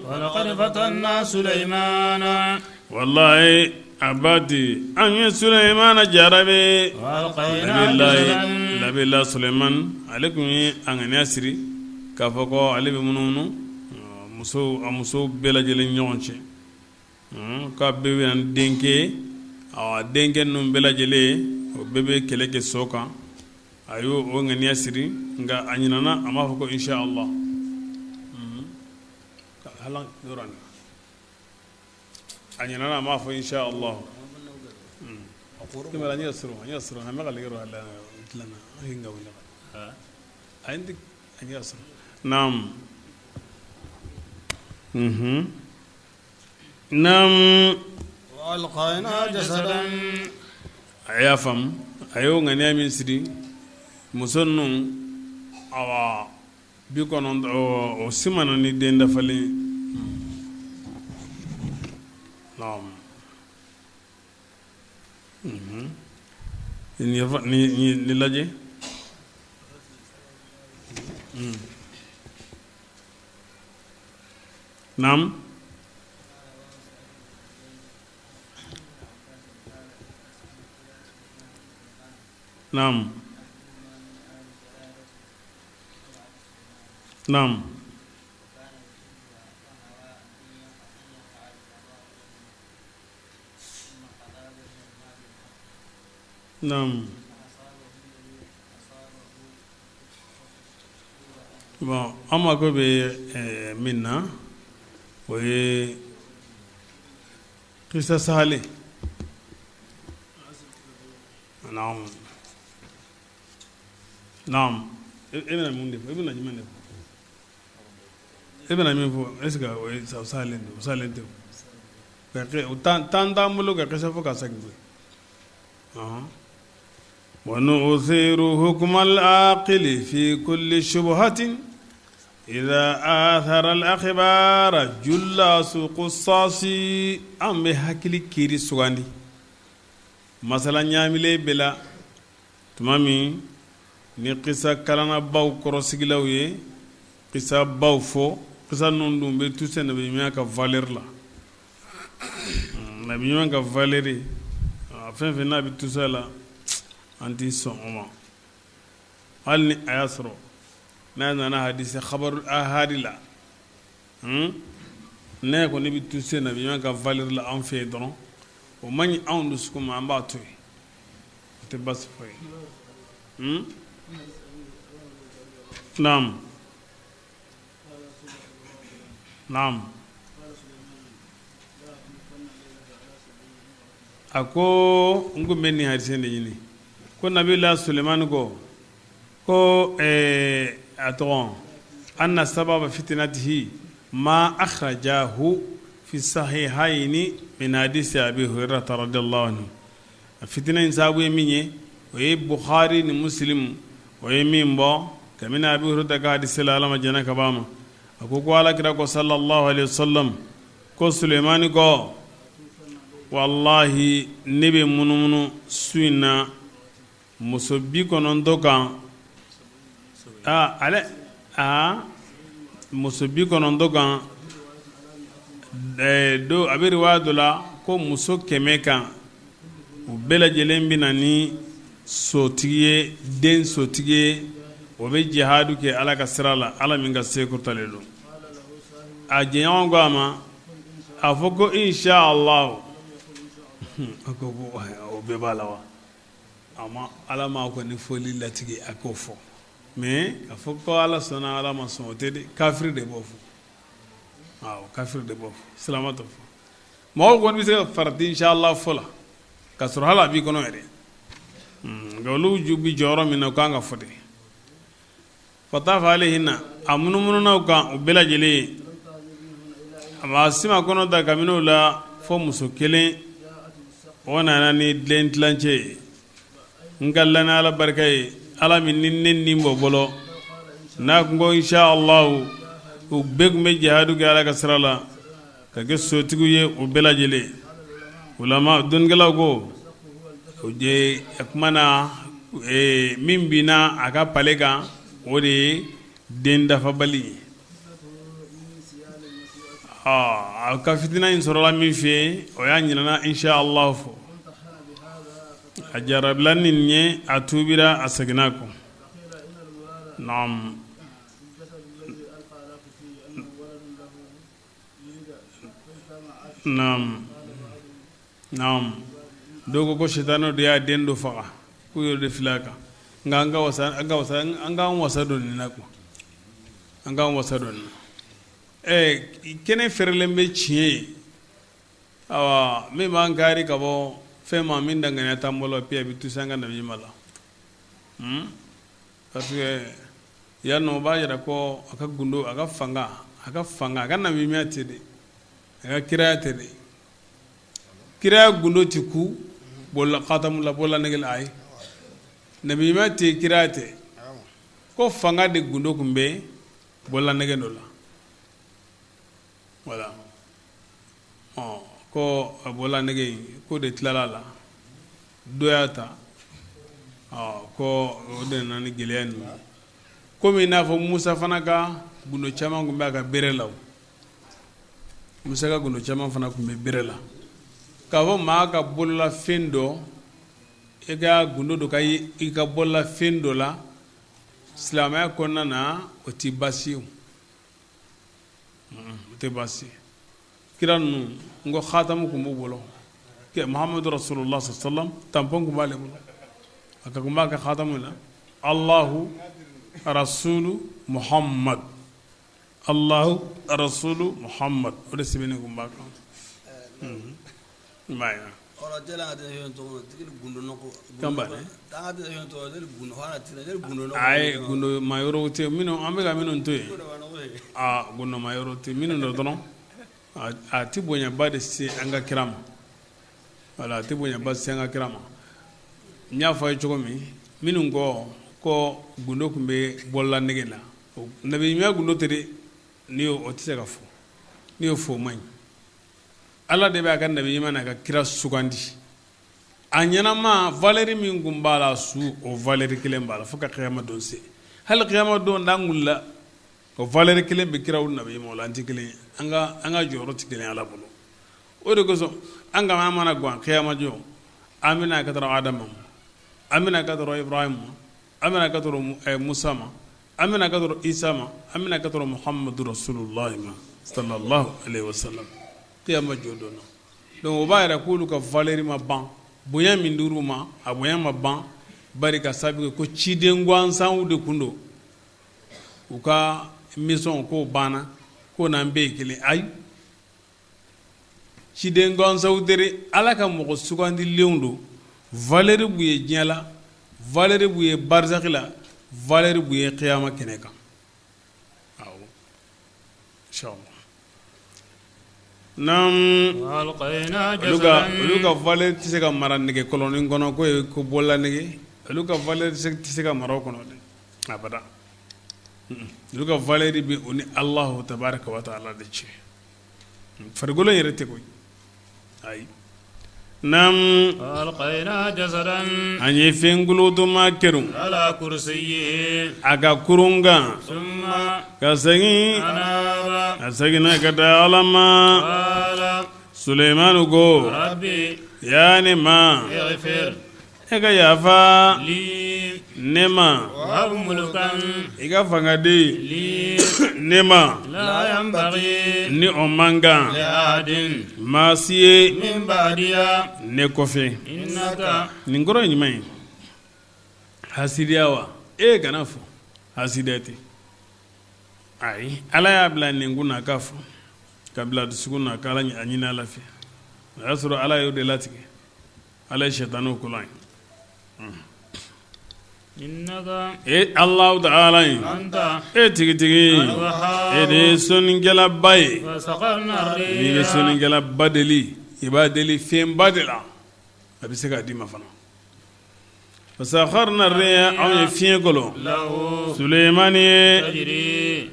walayi a ba di an ye Sulemana jarabi nabila Sulemani ale tun ye a ŋaniya siri k'a fɔ ko ale bɛ munumunu muso a muso bɛɛ lajɛlen ɲɔgɔn cɛ k'a bɛɛ bɛ na ni denkɛ ye denkɛ ninnu bɛɛ lajɛlen o bɛɛ bɛ kɛlɛ kɛ so kan a y'o o ŋaniya siri nka a ɲinana a m'a fɔ ko insha Allah a ɲinana a m'a fɔ insha Allah naam naam a y'a faamu a y'o ŋaniya min siri muso ninnu awa 90 o si ma na ni den dafalen ye naam nin lajɛ naam naam naam naam bon an mako bɛ min na o ye kisa sahalen naam naam e bɛna mun de fɔ e bɛna jumɛn de fɔ e bɛna min fɔ est ce que o ye sahalen o sahalen tɛ o temps t'an bolo ka kisa fɔ ka segin koyi ونؤثر حكم العاقل في كل شبهة إذا آثر الأخبار جلاس قصاص an bɛ hakili kiiri sugandi masala ɲaamilen bɛ la tuma min ni kisa kalannabaw kɔrɔsigilaw ye kisa baw fɔ kisa ninnu dun bɛ toucher nabi ɲuman ka valeur la nabi ɲuman ka valeur fɛn fɛn n'a bɛ toucher la an tɛ sɔn o ma hali ni a y'a sɔrɔ n'a nana hadisi khabaru ahadi la ne kɔni bɛ toucher nabi ɲuman ka valeur la an fɛ yen dɔrɔn o man ɲi anw dusukun ma an b'a to yen o tɛ basi foyi ye naam naam a ko n kun bɛ nin hadisi de ɲini ko nabila sulemani ko ko a tɔgɔ anna sababa fitnatihi ma akhrajahu fi sahihayni min hadisi abi hurairata radiyallahu anhu a fitinɛ in sababu ye min ye o ye bukhari ni muslim o ye min bɔ kabini abi hurairata ka hadisi la ala ma jɛnɛ ka b'a ma a ko ko ala kira ko sallallahu alaihi wasallam ko sulemani ko walahi ne bɛ munumunu su in na muso 90 kan ale muso 90 kan Do a bɛ riwaya dɔ la ko muso 100 kan, u bɛɛ lajɛlen bɛ na ni sotigi ye, den sotigi ye, o bɛ jihadu kɛ Ala ka sira la, Ala min ka se kɔrɔtalen don. A jɛɲɔgɔn ko a ma, a fɔ ko insha Allah. A ko ko o bɛɛ b'a la wa? A ma Ala ma kɔni fɔli latigɛ a k'o fɔ, mais a fɔ ko Ala sɔnna, Ala ma sɔn, o tɛ dɛ. Kafiri de b'o fɔ. Awɔ, kafiri de b'o fɔ, silamɛ t'o fɔ. Mɔgɔw kɔni bɛ se ka farati insha Allah fɔ la ka sɔrɔ hali a b'i kɔnɔ yɛrɛ, nka olu ju bɛ jɔyɔrɔ min na, o kan ka fɔ de. Fatafa alayhinna, a munumununa u kan u bɛɛ lajɛlen ye. A ma si ma kɔnɔ ta kabini o la fo muso kelen, o nana ni den tilancɛ ye. N ka la ni Ala barika ye, Ala min ni ne ni b'o bolo, n'a kun ko insha Allah, u bɛɛ tun bɛ jihadu kɛ Ala ka sira la ka kɛ sotigiw ye u bɛɛ lajɛlen. Ulama, dɔnnikɛlaw ko o je a kuma na, min binna a ka pale kan, o de ye den dafabali ye. A ka fitina in sɔrɔla min fɛ yen, o y'a ɲinana insha Allah fɔ. A jarabila nin ye, a tuubira, a seginna kɔ. Naam. Naam, naam. Dɔw ko ko sitanɛ de y'a den dɔ faga, k'u y'o de fili a kan. Nka an ka wasa, an ka wasa, an k'an wasa don nin na quoi, an k'an wasa don nin na. Kɛnɛ fɛrɛlen bɛ tiɲɛ ye. Awa, min b'an kari ka bɔ fɛn ma min danganiya t'an bolo, puis a bɛ tusi an ka nabiɲuman la, parce que yan nɔ o b'a jira ko a ka gundo, a ka fanga, a ka fanga, a ka nabiɲumanya tɛ dɛ, a ka kiraya tɛ dɛ. Kiraya gundo tɛ ku bolola khatamu la, bolola nɛgɛ la, ayi. Nabiɲumanya tɛ, kiraya tɛ. Ko fanga de gundo tun bɛ bolola nɛgɛ dɔ la. Voilà, ko a bolola nɛgɛ in ko de tilala a la, dɔ y'a ta, ko o de nana ni gɛlɛya ninnu ye. Komi i n'a fɔ Musa fana ka gundo caman tun bɛ a ka bere la, Musa ka gundo caman fana tun bɛ bere la. K'a fɔ maa ka bololafɛn dɔ, i ka gundo dɔ ka ye i ka bololafɛn dɔ la silamɛya kɔnɔna na, o tɛ baasi ye, o tɛ baasi ye. Kira ninnu, n ko khatamu tun b'u bolo. Muhamadu rasulullah sallam, tampon tun b'ale bolo, a ka tun b'a ka khatamu la: Allahu rasulu Muhammad, Allahu rasulu Muhammad. O de sɛbɛnnen tun b'a kan. I m'a ye wa? Ayi, gundo ma yɔrɔ tɛ minnu an bɛ ka minnu to yen. Aa, gundo ma yɔrɔ tɛ minnu dɔ dɔrɔn. A tɛ bonyaba de se an ka kira ma. Wala, a tɛ bonyaba se an ka kira ma. N y'a fɔ a ye cogo min, minnu ko gundo tun bɛ bolola nɛgɛ la, nabiɲumanya gundo tɛ dɛ. N'i y'o, o tɛ se ka fɔ. N'i y'o fɔ, o man ɲi. Ala de b'a ka nabiɲuman n'a ka kira sugandi. A ɲɛnama, valeur min tun b'a la su, o valeur kelen b'a la fo ka kiyama don se. Hali kiyama don n'an wulila, o valeur kelen bɛ kiraw nabiɲumanw la. An tɛ kelen ye, an ka jɔyɔrɔ tɛ kelen Ala bolo. O de kosɔn an ka an mana gan kiyama jɔ, an bɛna ka dɔrɔn Adama ma, an bɛna ka dɔrɔn Ibrahim ma, an bɛna ka dɔrɔn Musa ma, an bɛna ka dɔrɔn Isa ma, an bɛna ka dɔrɔn Muhamadu rasulullah ma sallallahu alaihi wasallam kiyama jɔ don na. Donc o b'a yira k'olu ka valeur ma ban, bonya min dir'u ma, a bonya ma ban, bari ka sabu kɛ ko ciden gansanw de kun don. U ka mission k'o banna, ko n'an bɛɛ ye kelen. Ayi, ciden gansanw tɛ dɛ, Ala ka mɔgɔ sugandilenw don. Valeur b'u ye diɲɛ la, valeur b'u ye barzaki la, valeur b'u ye kiyama kɛnɛ kan. Awɔ, inchallah. Naam, olu ka valeur tɛ se ka mara nɛgɛ kɔlɔnin kɔnɔ ko ye ko bolola nɛgɛ. Olu ka valeur tɛ se ka mara o kɔnɔ dɛ, abada. Olu ka valeur bɛ u ni Alahu tabaraka wa taala de cɛ. Farikolo yɛrɛ tɛ koyi, ayi. Naamu an ye fɛn kolotoma kerun a ka kurun kan ka segin a seginna ka taa ala ma Sulemani ko ya ne ma e ka yafa ne ma i ka fanga di ne ma ni o man kan maa si ye ne kɔfɛ nin kɔrɔ ye jumɛn ye hasidiya wa e kana fɔ hasidiya tɛ ayi ala y'a bila nɛnkun na k'a fɔ ka bila dusukun na k'a ɲini ala fɛ o y'a sɔrɔ ala y'o de latigɛ ala ye sɛtanɛw kolon ye e Alahu taala ye e tigitigi e de ye sɔnnikɛlaba ye n'i bɛ sɔnnikɛlaba deli i b'a deli fɛnba de la a bɛ se k'a d'i ma fana fasakharna riha anw ye fiɲɛ kolon Sulemani ye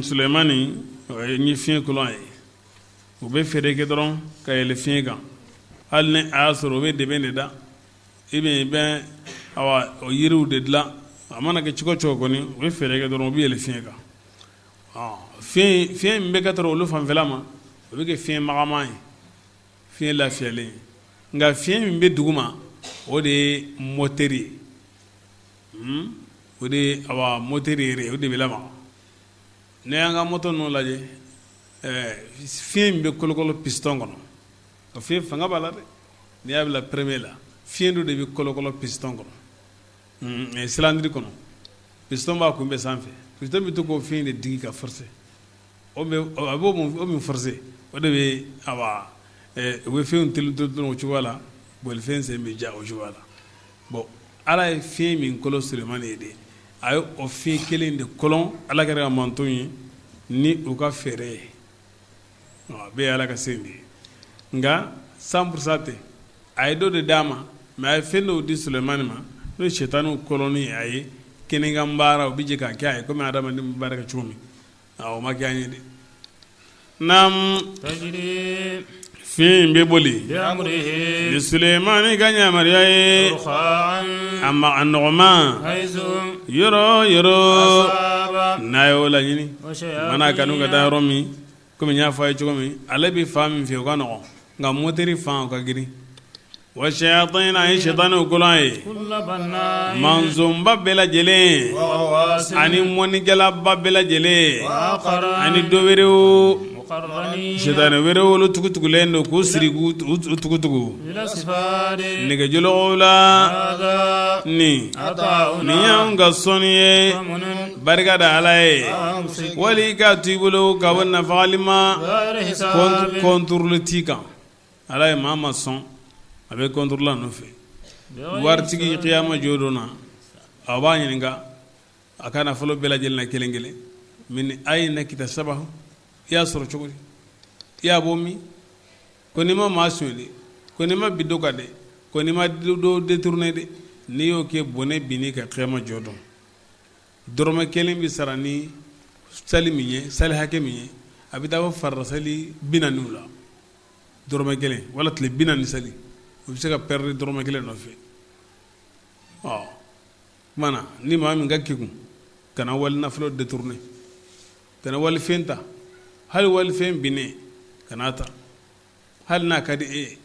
Sulemani ye fiɲɛ kolon ye u bɛ fɛɛrɛ kɛ dɔrɔn ka yɛlɛ fiɲɛ kan hali ni a y'a sɔrɔ u bɛ dɛbɛn de da i bɛ i bɛ awa o yiriw de dilan a mana kɛ cogo cogo kɔni u bɛ fɛɛrɛ kɛ dɔrɔn u bɛ yɛlɛ fiɲɛ kan fiɲɛ min bɛ ka tɔrɔ olu fanfɛla ma o bɛ kɛ fiɲɛ magaman ye fiɲɛ lafiyalen ye nka fiɲɛ min bɛ duguma o de ye motɛri ye o de ye awa motɛri yɛrɛ o de bɛ lamaga n'i y'an ka moto ninnu lajɛ fiɲɛ min bɛ kolokolo piston kɔnɔ o fiɲɛ fanga b'a la dɛ n'i y'a bila premier la fiɲɛ dɔ de bɛ kolokolo piston kɔnɔ cylindre kɔnɔ piston b'a kun bɛɛ sanfɛ piston bɛ to k'o fiɲɛ de digi ka forcer o a b'o min forcer o de bɛ awa u bɛ fɛnw teli o cogoya la bolifɛn sen bɛ ja o cogoya la bon ala ye fiɲɛ min kolon Sulemani ye de a ye o fiɲɛ kelen de kolon ala kira ka mantɔn ye ni u ka fɛɛrɛ ye a bɛɛ ye ala ka se de ye nka 100% tɛ a ye dɔ de d'a ma mais a ye fɛn dɔw di Sulemani ma n'o ye sitanɛw kolonni ye a ye kɛnɛkan baara u bɛ jɛ k'a kɛ a ye komi adamaden bɛ baara kɛ cogo min o ma kɛ an ye dɛ naamu fiɲɛ in bɛ boli ni Sulemani ka yamaruya ye a ma a nɔgɔman yɔrɔ yɔrɔ n'a y'o laɲini mana kanu ka taa yɔrɔ min kɔmi n y'a fɔ a ye cogo min ale bɛ fan min fɛ o ka nɔgɔn nka motɛri fan o ka girin wa shayatin a ye sitanɛw kolon a ye manzonba bɛɛ lajɛlen ani mɔnnikɛlaba bɛɛ lajɛlen ani dɔ wɛrɛw sitanɛ wɛrɛw olu tugutugulen don k'u siri k'u tugutugu nɛgɛjɔlɔkɔw la nin nin y'anw ka sɔnni ye barika da ala ye wali k'a to i bolo ka bɔ nafagali ma contrôle t'i kan ala ye maa ma sɔn a bɛ contrôle a nɔfɛ waritigi kiyama jɔ don na a b'a ɲininka a ka nafolo bɛɛ lajɛlen na kelen kelen min ayina ikitasabahu i y'a sɔrɔ cogo di i y'a bɔ min ko n'i ma maa sonya dɛ ko n'i ma bin dɔ kan dɛ ko n'i ma dɔ détourner dɛ n'i y'o kɛ bɔnɛ binn'i kan kiyama jɔ don dɔrɔmɛ kelen bɛ sara ni sali min ye sali hakɛ min ye a bɛ taa fɔ farida sali 40 la dɔrɔmɛ kelen wala tile 40 sali o bɛ se ka perdre dɔrɔmɛ kelen nɔfɛ ɔ tuma na ni maa min ka kegun kana wali nafolo détourner kana walifɛn ta hali walifɛn binnen kana ta hali n'a ka di e ye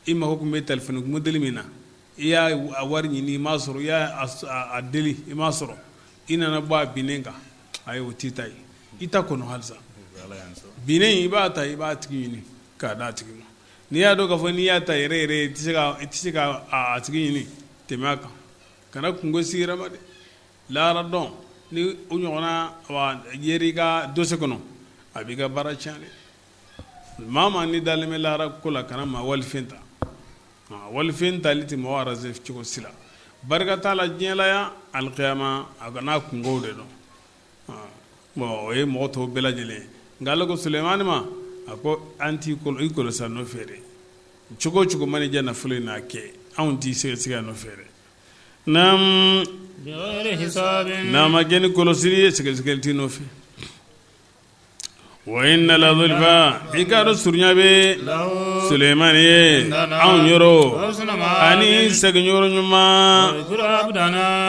i mako tun bɛ téléphone modèle min na i y'a wari ɲini i m'a sɔrɔ i y'a deli i m'a sɔrɔ i nana bɔ a binnen kan ayi o t'i ta ye i ta kɔnɔ halisa binnen i b'a ta i b'a tigi ɲini k'a d'a tigi ma n'i y'a dɔn k'a fɔ n'i y'a ta yɛrɛ yɛrɛ i tɛ se ka a tigi ɲini tɛmɛ a kan kana kunko s'i yɛrɛ ma dɛ lahara don ni o ɲɔgɔnna yer'i ka dossier kɔnɔ a b'i ka baara tiɲɛ dɛ maa maa ni dalen bɛ lahara ko la kana maa walifɛn ta walifɛn tali tɛ mɔgɔ arranger cogo si la barika t'a la diɲɛ la yan alikiyama a kana kunkow de dɔn bon o ye mɔgɔ tɔw bɛɛ lajɛlen nka ala ko Sulemani ma a ko an t'i i kɔlɔsi a nɔfɛ dɛ cogo o cogo mana diya nafolo in n'a kɛ anw t'i sɛgɛsɛgɛ a nɔfɛ dɛ n'a ma kɛ ni kɔlɔsili ye sɛgɛsɛgɛli t'i nɔfɛ. Wa inna la zulfa i k'a dɔn surunya bɛ Sulemani ye anw yɔrɔ ani seginyɔrɔ ɲuman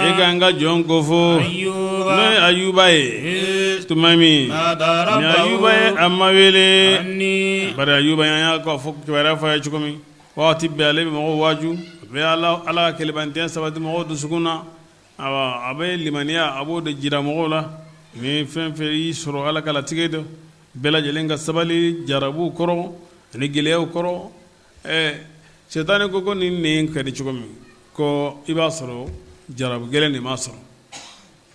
i ka an ka jɔn kofɔ n'o ye Ayuba ye tuma min ni Ayuba ye a ma wele bari Ayuba y'a ka fɔ kibaruya fɔ a ye cogo min waati bɛɛ ale bɛ mɔgɔw waaju a bɛ Ala ka kelenbatigiya sabati mɔgɔw dusukun na A bɛ limaniya a b'o de jira mɔgɔw la ni fɛn fɛn y'i sɔrɔ Ala ka latigɛ don bɛɛ lajɛlen ka sabali jarabuw kɔrɔ ani gɛlɛyaw kɔrɔ ɛ sitanɛ ko ko ni nin ka di cogo min ko i b'a sɔrɔ jarabu gɛlɛn de m'a sɔrɔ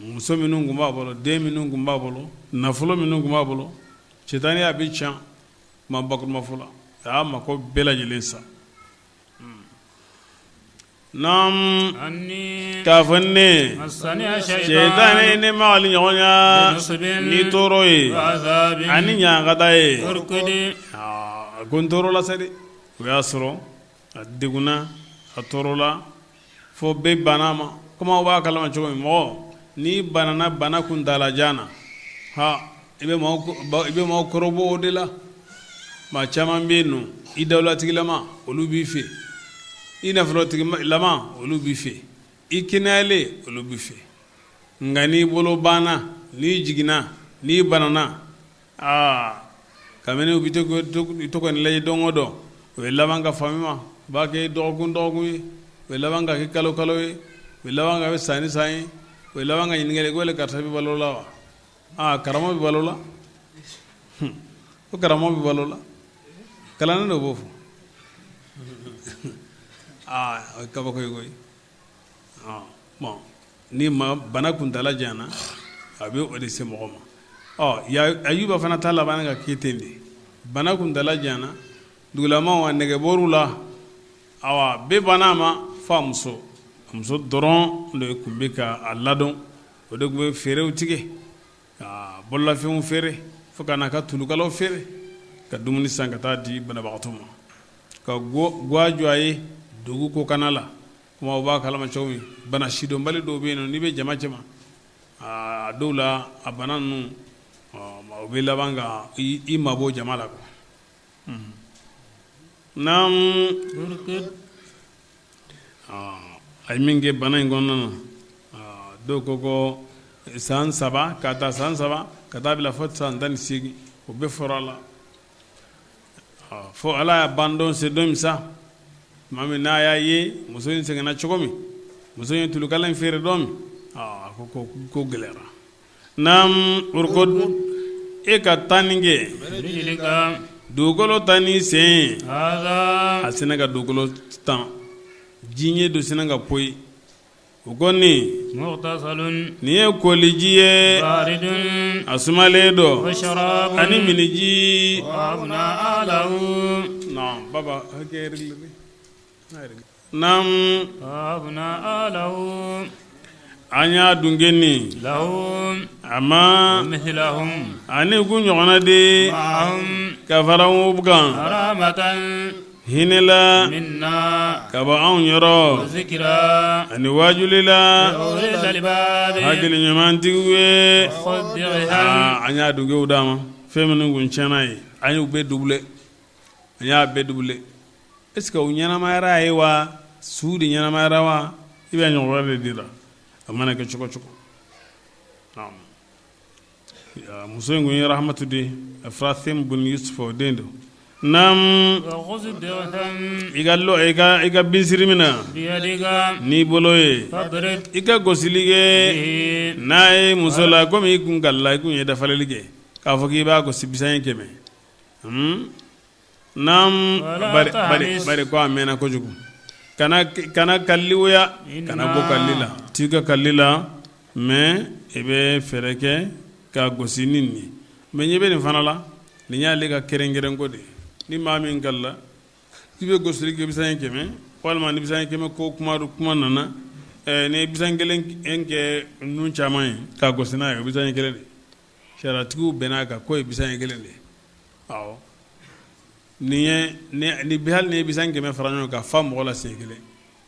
muso minnu tun b'a bolo den minnu tun b'a bolo nafolo minnu tun b'a bolo sitanɛ y'a bɛɛ tiɲɛ kuma bakurubafɔ la a y'a mako bɛɛ lajɛlen sa Naamu k'a fɔ ne sitanɛ ye ne magali ɲɔgɔnya ni tɔɔrɔ ye ani ɲangata ye a ko n tɔɔrɔla sa dɛ o y'a sɔrɔ a degunna a tɔɔrɔla fo bɛɛ banna a ma komi aw b'a kalama cogo min mɔgɔ n'i banana bana kuntaalajan na ha i bɛ maaw kɔrɔbɔ o de la maa caman bɛ yen nɔ i dawulatigilama olu b'i fɛ i nafolotigilama olu b'i fɛ i kɛnɛyalen olu b'i fɛ nka n'i bolo banna n'i jiginna n'i banana aa kabini u bɛ to ka nin lajɛ don o don o ye laban ka fama i ma u b'a kɛ dɔgɔkun dɔgɔkun ye o ye laban ka kɛ kalo kalo ye o ye laban ka kɛ san ni san ye o ye laban ka ɲininkali ko yali karisa bɛ balo la wa aa karamɔgɔ bɛ balo la ko karamɔgɔ bɛ balo la kalannen dɔ b'o fɔ aa o ye kabako ye koyi bon ni ma bana kuntaala janyana a bɛ o de se mɔgɔ ma ɔ Ayuba fana ta laban ka kɛ ten de bana kuntaala janyana dugulamaw a nege bɔr'u la awa bɛɛ banna a ma fo a muso a muso dɔrɔn de tun bɛ ka a ladon o de tun bɛ feerew tigɛ ka bololafɛnw feere fo ka n'a ka tulukalaw feere ka dumuni san ka taa di banabagatɔ ma ka gwa jɔ a ye dugu kɔkanna la komi aw b'a kalama cogo min bana sidɔnbali dɔw bɛ yen nɔ n'i bɛ jama cɛma a dɔw la a bana ninnu o bɛ laban ka i mabɔ jama la quoi naamu a ye min kɛ bana in kɔnɔna na dɔw ko ko san 3 ka taa san 3 ka taa bila fo san 18 o bɛɛ fɔra a la fo ala y'a ban don se don min sa tuma min n'a y'a ye muso in sɛgɛnna cogo min muso in ye tulukala in feere don min a ko ko gɛlɛyara naamu urkud e ka tanni kɛ dugukolo tan n'i sen ye a sinna ka dugukolo tan ji ɲɛ dɔ sinna ka poyi o kɔni nin ye koliji ye a sumalen don ani minniji baba naamu an y'a dunke nin a ma ani k'u ɲɔgɔnna di ka fara u kan hinɛ la ka bɔ anw yɔrɔ ani wajuli la hakili ɲumantigiw ye an y'a dunkew d'a ma fɛn minnu kun tiɲɛna ye an y'u bɛɛ doublé an y'a bɛɛ doublé est-ce que u ɲɛnamayara ye wa su de ɲɛnamayara wa i bɛ ɲɔgɔn wɛrɛ de dira a mana kɛ cogo cogo muso in kun ye Rahamatu de Efrahim bun Yusuf o den don naamu i ka i ka binsiri minɛ n'i bolo ye i ka gosili kɛ n'a ye muso la komi i kun kalila i kun ye dafaleli kɛ k'a fɔ k'i b'a gosi bisan 100 naamu bari ko a mɛnna kojugu kana kalili woya kana bɔ kalili la t'i ka kalili la mais i bɛ fɛɛrɛ kɛ ka gosi ni nin ye mais ɲɛ bɛ nin fana la nin y'ale ka kɛrɛnkɛrɛnko de ye ni maa min kalila i bɛ gosili kɛ bisan 100 walima ni bisan 100 ko kuma kuma nana ni bisan kelen kɛ nun caman ye ka gosi n'a ye o bisan kelen de sariyatigiw bɛn'a kan k'o ye bisan kelen de ye awɔ nin ye ni hali ni ye bisan 100 fara ɲɔgɔn kan ka fa mɔgɔ la siɲɛ kelen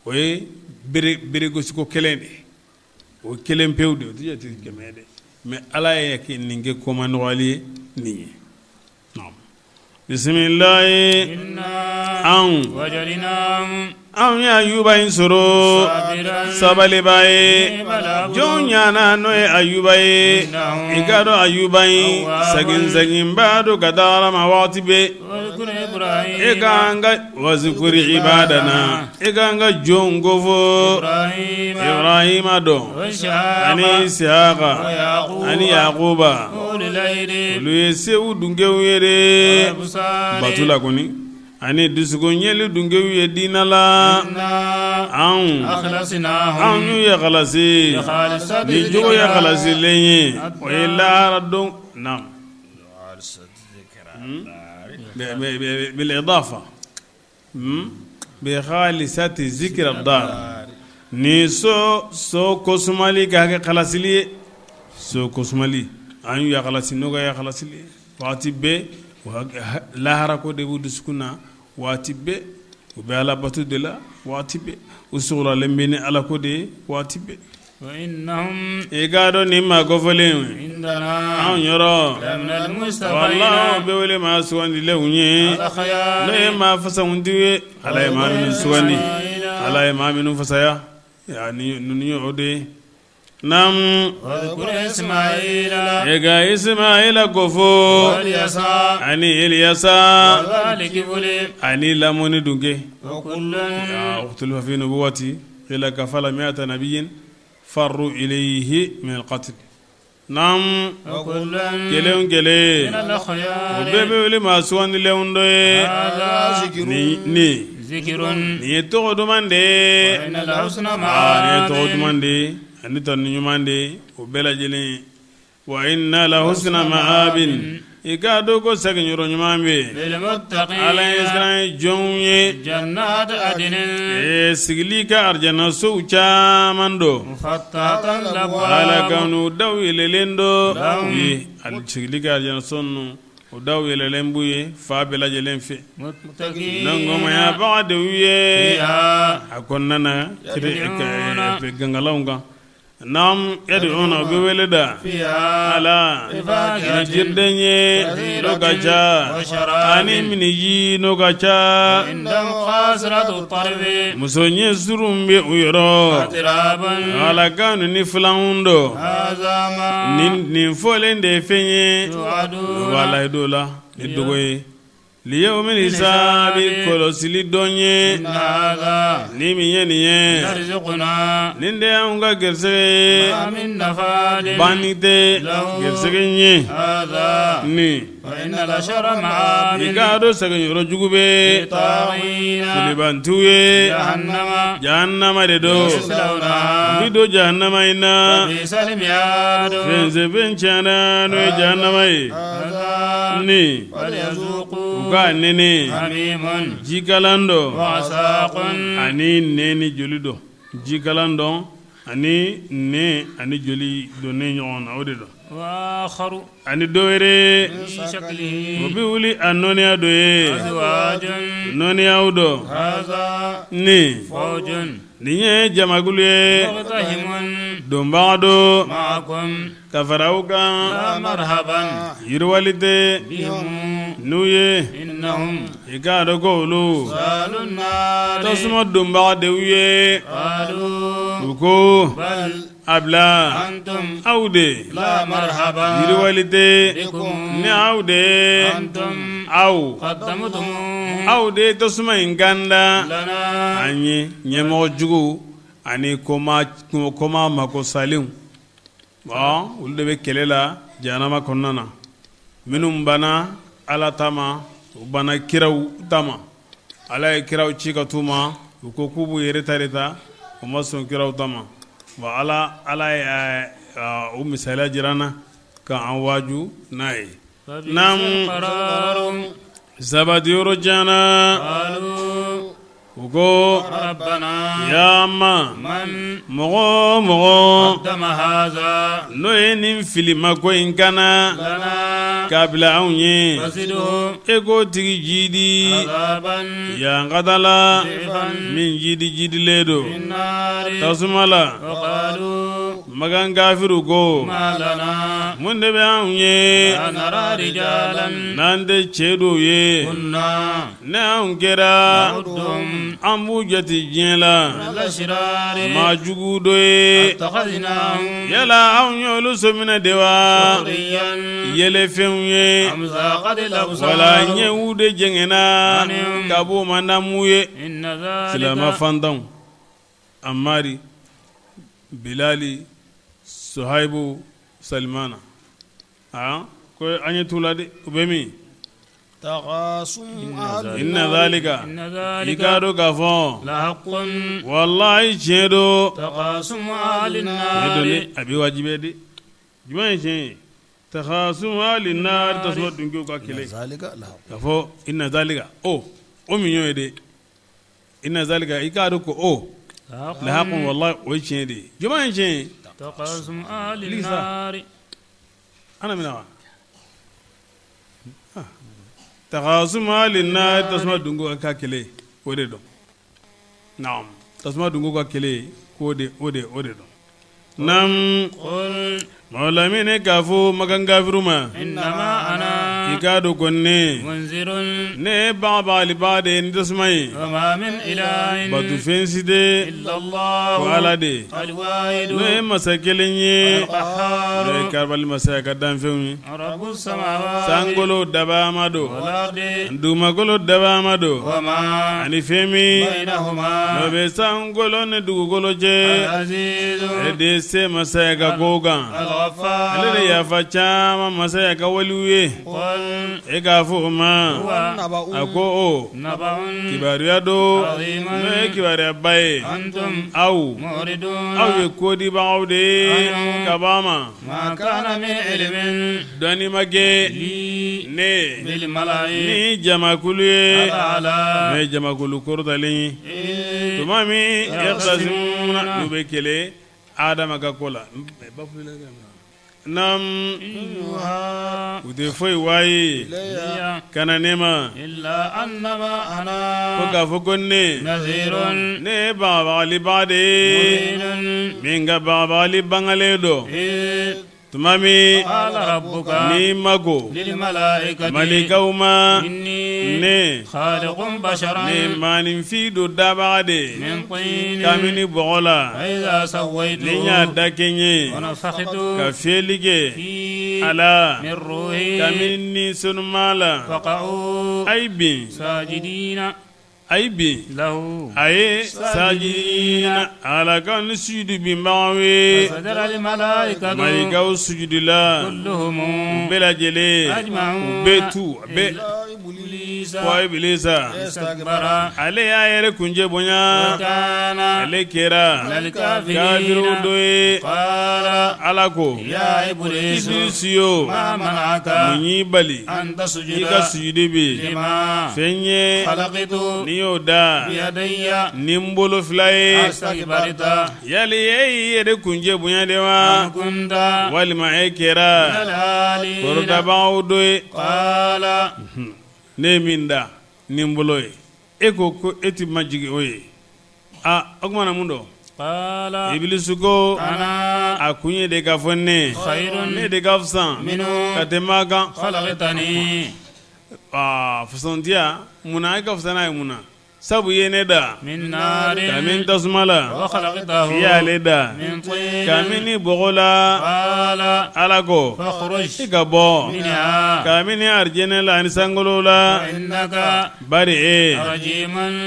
o ye bere gosiko kelen de ye o kelen pewu de o tɛ jate 100 ye dɛ mais ala ye nin kɛ ko manɔgɔyali ye nin ye. Bisimilayi anw anw ye ayuba in sɔrɔ sabalibaa ye jɔn ɲana n'o ye ayuba ye i k'a dɔn ayuba in segin seginbaa don ka taa ala ma waati bɛɛ e k'an ka wazukuri ibadana e k'an ka jɔn kofɔ ibrahima dɔn ani isihaka ani yakuba olu ye sew dunkew ye de bato la kɔni ani dusukun ɲɛli dunkew ye diinɛ la anw anw y'u ye halasi ni jogo ye halasilen ye o ye lahara don na bilidafa bi khalisati zikira dar ni so so kosumali ka kɛ kalasili ye so kosumali an y'u halasi n'o ka halasili ye waati bɛɛ lahara ko de b'u dusukun na waati bɛɛ u bɛ ala bato de la waati bɛɛ u sɔgɔlen bɛ ni ala ko de ye waati bɛɛ I k'a dɔn nin maa kofɔlen anw yɔrɔ wala bɛ wele maa sugandilenw ye n'o ye maa fasamantiw ye ala ye maa minnu sugandi ala ye maa minnu fasaya ninnu ye o de ye naamu e ka isimayila kofɔ ani eliyasa ani lamɔni dunke ukhtulifa fi nubuwati qila kafala mi'ata nabiyyin farru ilayhi min al-qatl naam kelen kelen o bɛɛ bɛ wele maa sugandilenw dɔ ye nin nin ye tɔgɔ duman de ye nin ye tɔgɔ duman de ye ani tanu ɲuman de ye o bɛɛ lajɛlen wa inna la husna ma'abin i k'a dɔn ko segin yɔrɔ ɲuman bɛ yen ala ɲɛsiran ye jɔnw ye ee sigili ka arijana sow caman don ala ka n'u daw yɛlɛlen don u ye sigili ka arijana so ninnu o daw yɛlɛlen b'u ye fan bɛɛ lajɛlen fɛ nɔngɔnmayabaga de y'u ye a kɔnɔna na gangalaw kan Naam yad'una u bɛ wele da ala ni jiriden ye n'o ka ca ani minniji n'o ka ca muso ɲɛ surun bɛ u yɔrɔ ala kan ni filanw don nin fɔlen de ye fɛn ye u b'a layidu la ni dogo ye Liyawmil hisabi kɔlɔsili don ye ni min ye nin ye nin de y'anw ka garisɛgɛ ye banni tɛ garisɛgɛ ye nin i k'a dɔn segin yɔrɔ jugu bɛ filibantiw ye jahannama de don u bɛ don jahannama in na fɛnsɛfɛn tiɲɛna n'o ye jahannama ye nin U ka nɛnɛ jikalan dɔ ani nɛ ni joli dɔ jikalan dɔ ani nɛ ani joli donnen ɲɔgɔn na o de don ani dɔ wɛrɛ o bɛ wuli a nɔɔniya dɔ ye nɔɔniyaw dɔ nin nin ye jamakulu ye donbaga don ka fara aw kan yiriwali tɛ n'u ye i k'a dɔn ko olu tasuma donbaga de y'u ye u ko a bila aw de yiriwali tɛ ni aw de aw aw de ye tasuma in kanda an ye ɲɛmɔgɔ jugu ani koma mako salenw bon olu de bɛ kɛlɛ la jahanama kɔnɔna na minnu banna ala ta ma u banna kiraw ta ma ala ye kiraw ci ka t'u ma u ko k'u b'u yɛrɛ ta de ta u ma sɔn kiraw ta ma bon ala ala ye u misaliya jira an na ka an waaju n'a ye naamu sabati yɔrɔ tiɲɛna U ko ya ma mɔgɔ o mɔgɔ n'o ye nin filimako in kana k'a bila anw ye e k'o tigi jidi yankata la min jidi jidilen don tasuma la. Makan kafiriw ko mun de bɛ anw ye n'an tɛ cɛ dɔw ye ne anw kɛra an b'u jate diɲɛ la maa jugu dɔ ye yala anw ye olu sɔminɛ de wa yɛlɛfɛnw ye wala ɲɛw de jɛngɛnna ka b'u ma n'an ye silamɛ fantanw Amari Bilali Suhayibu Salimana ko an ɲɛ t'u la dɛ u bɛ min inna zalika i k'a dɔn k'a fɔ walayi tiɲɛ don a bɛ wajibiya de jumɛn ye tiɲɛ ye takhasumu ahli nari tasuma dunkew ka kɛlɛ k'a fɔ inna zalika o min y'o ye dɛ inna zalika i k'a dɔn ko o lahakun wallahi o ye tiɲɛ de ye jumɛn ye tiɲɛ ye ana minɛ wa takhasumu ahli nari tasuma dunkew ka kɛlɛ o de don naam tasuma dunkew ka kɛlɛ k'o de o de o de don Naam mɔgɔ k'a fɔ makan kafiriw ma i k'a dɔn ko ne ne ye bagabagalibaa de ye ni tasuma ye batofɛn si tɛ fo ala de n'o ye masa kelen ye n'o ye karabali masa ye ka danfɛnw ye sankolo dabaa don dugumakolo dabaa don ani fɛn min n'o bɛ sankolo ni dugukolo cɛ ale de ye se masa ye ka ko kan ale de yafa caman masa ye ka waliw ye e k'a fɔ o ma a ko o kibaruya don n'o ye kibaruyaba ye aw aw ye kodibagaw de ye ka bɔ a ma dɔnni ma kɛ ne ni jamakulu ye n'o ye jamakulu kɔrɔtalen ye tuma min yakhtasimuna n'u bɛ kɛlɛ Adama ka ko la naam u tɛ foyi wayi ka na ne ma ko k'a fɔ ko ne ne ye bagabagalibaa de ye min ka bagabagali bangalen don tuma min n'i ma ko malikaw ma ne ne maaninfin dɔ dabaga de ye kabini bɔgɔ la ni n y'a da kɛɲɛ ka fiyɛli kɛ a la kabini ni senuma la a ye bin a ye bin a ye sajidina ala ka ni sujudu binbagaw ye malikaw sujudila u bɛɛ lajɛlen u bɛɛ tu bɛɛ fo ibilisa ale y'a yɛrɛ kuncɛ bonya ale kɛra kafiriw dɔ ye ala ko ibilisi yo mun y'i bali i ka sujudi bin fɛn ye ni n y'o da ni n bolo fila ye yali e y'i yɛrɛ kuncɛ bonya de wa walima e kɛra kɔrɔtabagaw dɔ ye ne ye min da ni n bolo ye e ko ko e tɛ majigin o ye aa o tuma na mun don ibilisi ko a kun ye de k'a fɔ ne ne de ka fisa ka tɛmɛ a kan fisamantiya munna e ka fisa n'a ye mun na sabu i ye ne da kabini tasuma la i y'ale da kabini bɔgɔ la ala ko i ka bɔ kabini arijinɛ la ani sankolo la bari e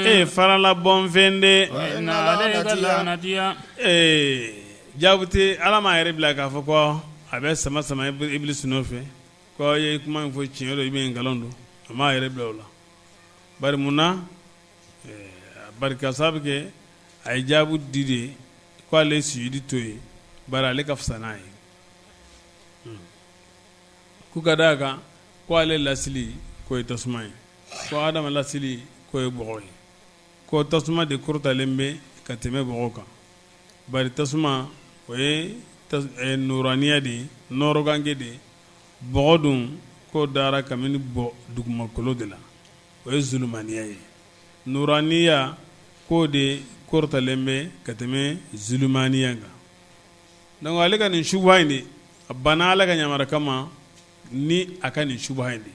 e ye farala bɔnfɛn de ee jaabi tɛ ala m'a yɛrɛ bila k'a fɔ ko a bɛ sama sama ibilisi nɔfɛ ko i ye kuma min fɔ tiɲɛ don i bɛ nkalon don a m'a yɛrɛ bila o la bari mun na bari ka sababu kɛ a ye jaabi di de ko ale sujudi to yen bari ale ka fisa n'a ye k'u ka d'a kan ko ale lasili k'o ye tasuma ye ko adama lasili k'o ye bɔgɔ ye ko tasuma de kɔrɔtalen bɛ ka tɛmɛ bɔgɔ kan bari tasuma o ye nuraniya de ye nɔɔrɔgange de ye bɔgɔ dun k'o dara kabini bɔ dugumakolo de la o ye zulumaniya ye nuraniya k'o de kɔrɔtalen bɛ ka tɛmɛ zulumaniya kan. Donc ale ka nin suba in de, a banna Ala ka yamaruya kama ni a ka nin suba in de.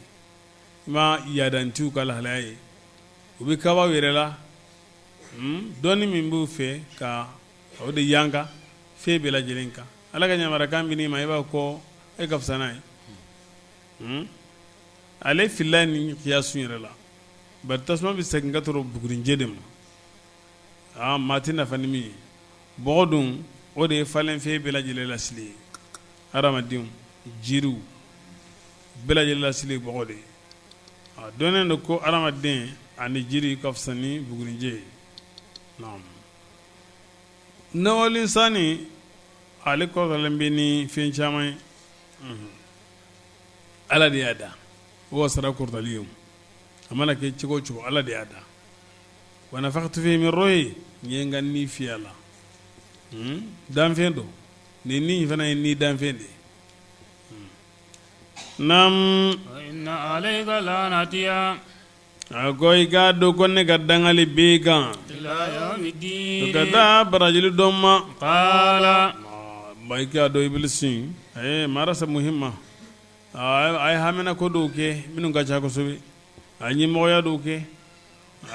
I ma yadantiw ka lahalaya ye, u bɛ kaba yɛrɛ la, dɔnni min b'u fɛ ka o de yanka fɛn bɛɛ lajɛlen kan. Ala ka yamaruyakan bɛ n'i ma, i b'a ko e ka fisa n'a ye. Ale filila ni kiyasu yɛrɛ la, bari tasuma bɛ segin ka tɔrɔ bugurinjɛ de ma. Aa, maa tɛ nafa ni min ye. Bɔgɔ dun, o de ye falenfɛn bɛɛ lajɛlen lasili ye. Hadamadenw, jiriw, bɛɛ lajɛlen lasili ye bɔgɔ de ye. A dɔnnen don ko hadamaden ani jiri ka fisa ni bugurinjɛ ye. Naam. Nawali sani ale kɔrɔtalen bɛ ni fɛn caman ye. Ala de y'a da, o wasara kɔrɔtali ye. A mana kɛ cogo o cogo, Ala de y'a da. Wa nafaktu fihi min ruhi, n ye n ka ni fiyɛ a la. Danfɛn don nin, ni fana ye ni danfɛn de ye. Naam. Inna alayka lanati. A ko i k'a dɔn ko ne ka dangali b'i kan ka taa barajili dɔ ma. Qala. I k'a dɔn ibilisi a marasa muhimma, a ye hamina ko dɔw kɛ minnu ka ca kosɛbɛ. A ye ɲɛmɔgɔya dɔw kɛ,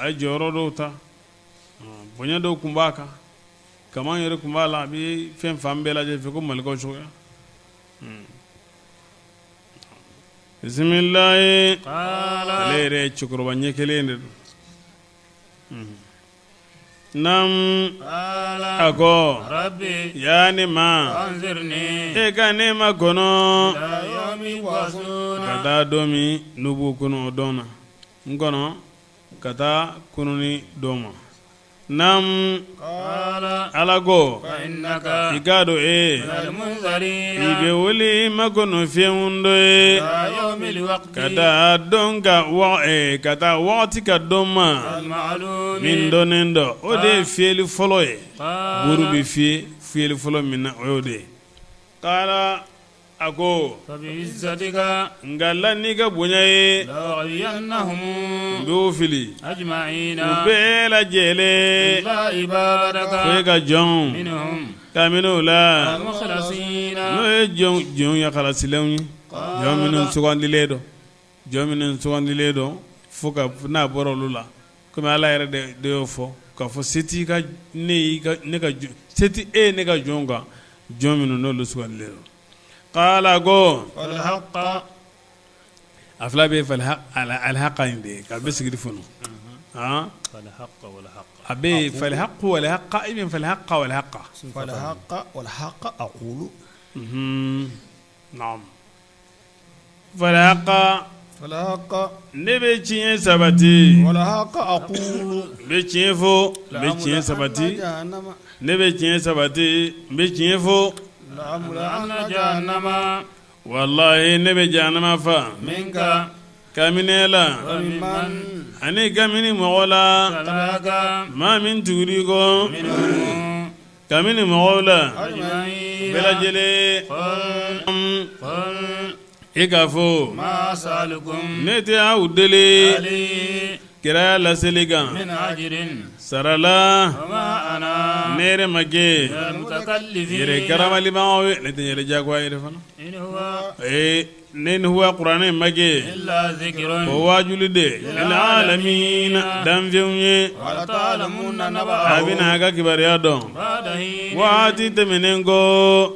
a ye jɔyɔrɔ dɔw ta, bonya dɔw tun b'a kan, kaman yɛrɛ tun b'a la. A bɛ fɛn fan bɛɛ lajɛ fɛ ko malikaw cogoya. Bisimilayi. Ale yɛrɛ ye cɛkɔrɔba ɲɛ kelen de don. Naam. A ko yaa ne ma, e ka ne makɔnɔ ka taa don min n'u b'u kunu o don na, n kɔnɔ ka taa kununi don ma. Naam. Ala ko i k'a dɔn e i bɛ wele makɔnɔ fɛnw dɔ ye ka taa don ka ka taa waati ka don ma min dɔnnen dɔ. O de ye fiyɛli fɔlɔ ye. Buru bɛ fiyɛ fiyɛli fɔlɔ min na, o y'o de ye. Qala, a ko nka la n'i ka bonya ye, n b'u fili u bɛɛ lajɛlen, fo e ka jɔn kabini u la, n'o ye jɔn ye halasilenw ye, jɔn minnu sugandilen don, jɔn minnu sugandilen don, fo ka n'a bɔra olu la. Kɔmi Ala yɛrɛ de y'o fɔ k'a fɔ se t'i ka ne ne ka se tɛ e ne ka jɔn kan, jɔn minnu n'olu sugandilen don. Qala, ko a fila bɛ alhaqa in de ye ka bɛ sigi fɔlɔ. A bɛ falhaqu walhaqa, i bɛ falhaqa walhaqa falhaqa aqulu. Naam. Falhaqa, ne bɛ tiɲɛ sabati, n bɛ tiɲɛ fɔ, n bɛ tiɲɛ sabati, ne bɛ tiɲɛ sabati, n bɛ tiɲɛ fɔ. Walayi, ne bɛ jahanama fa kabini e la ani kabini mɔgɔ la, maa min tugura i kɔ kabini mɔgɔw la bɛɛ lajɛlen. E k'a fɔ ne tɛ aw deli kiraya laseli kan sara la. Ne yɛrɛ ma kɛ yɛrɛ karamalibagaw ye, ne tɛ yɛrɛ jagoya yɛrɛ fana. Ee, ne ni huwa kuranɛ ma kɛ o waajuli de lil alamina, danfɛnw ye. A bɛna a ka kibaruya dɔn waati tɛmɛnen kɔ.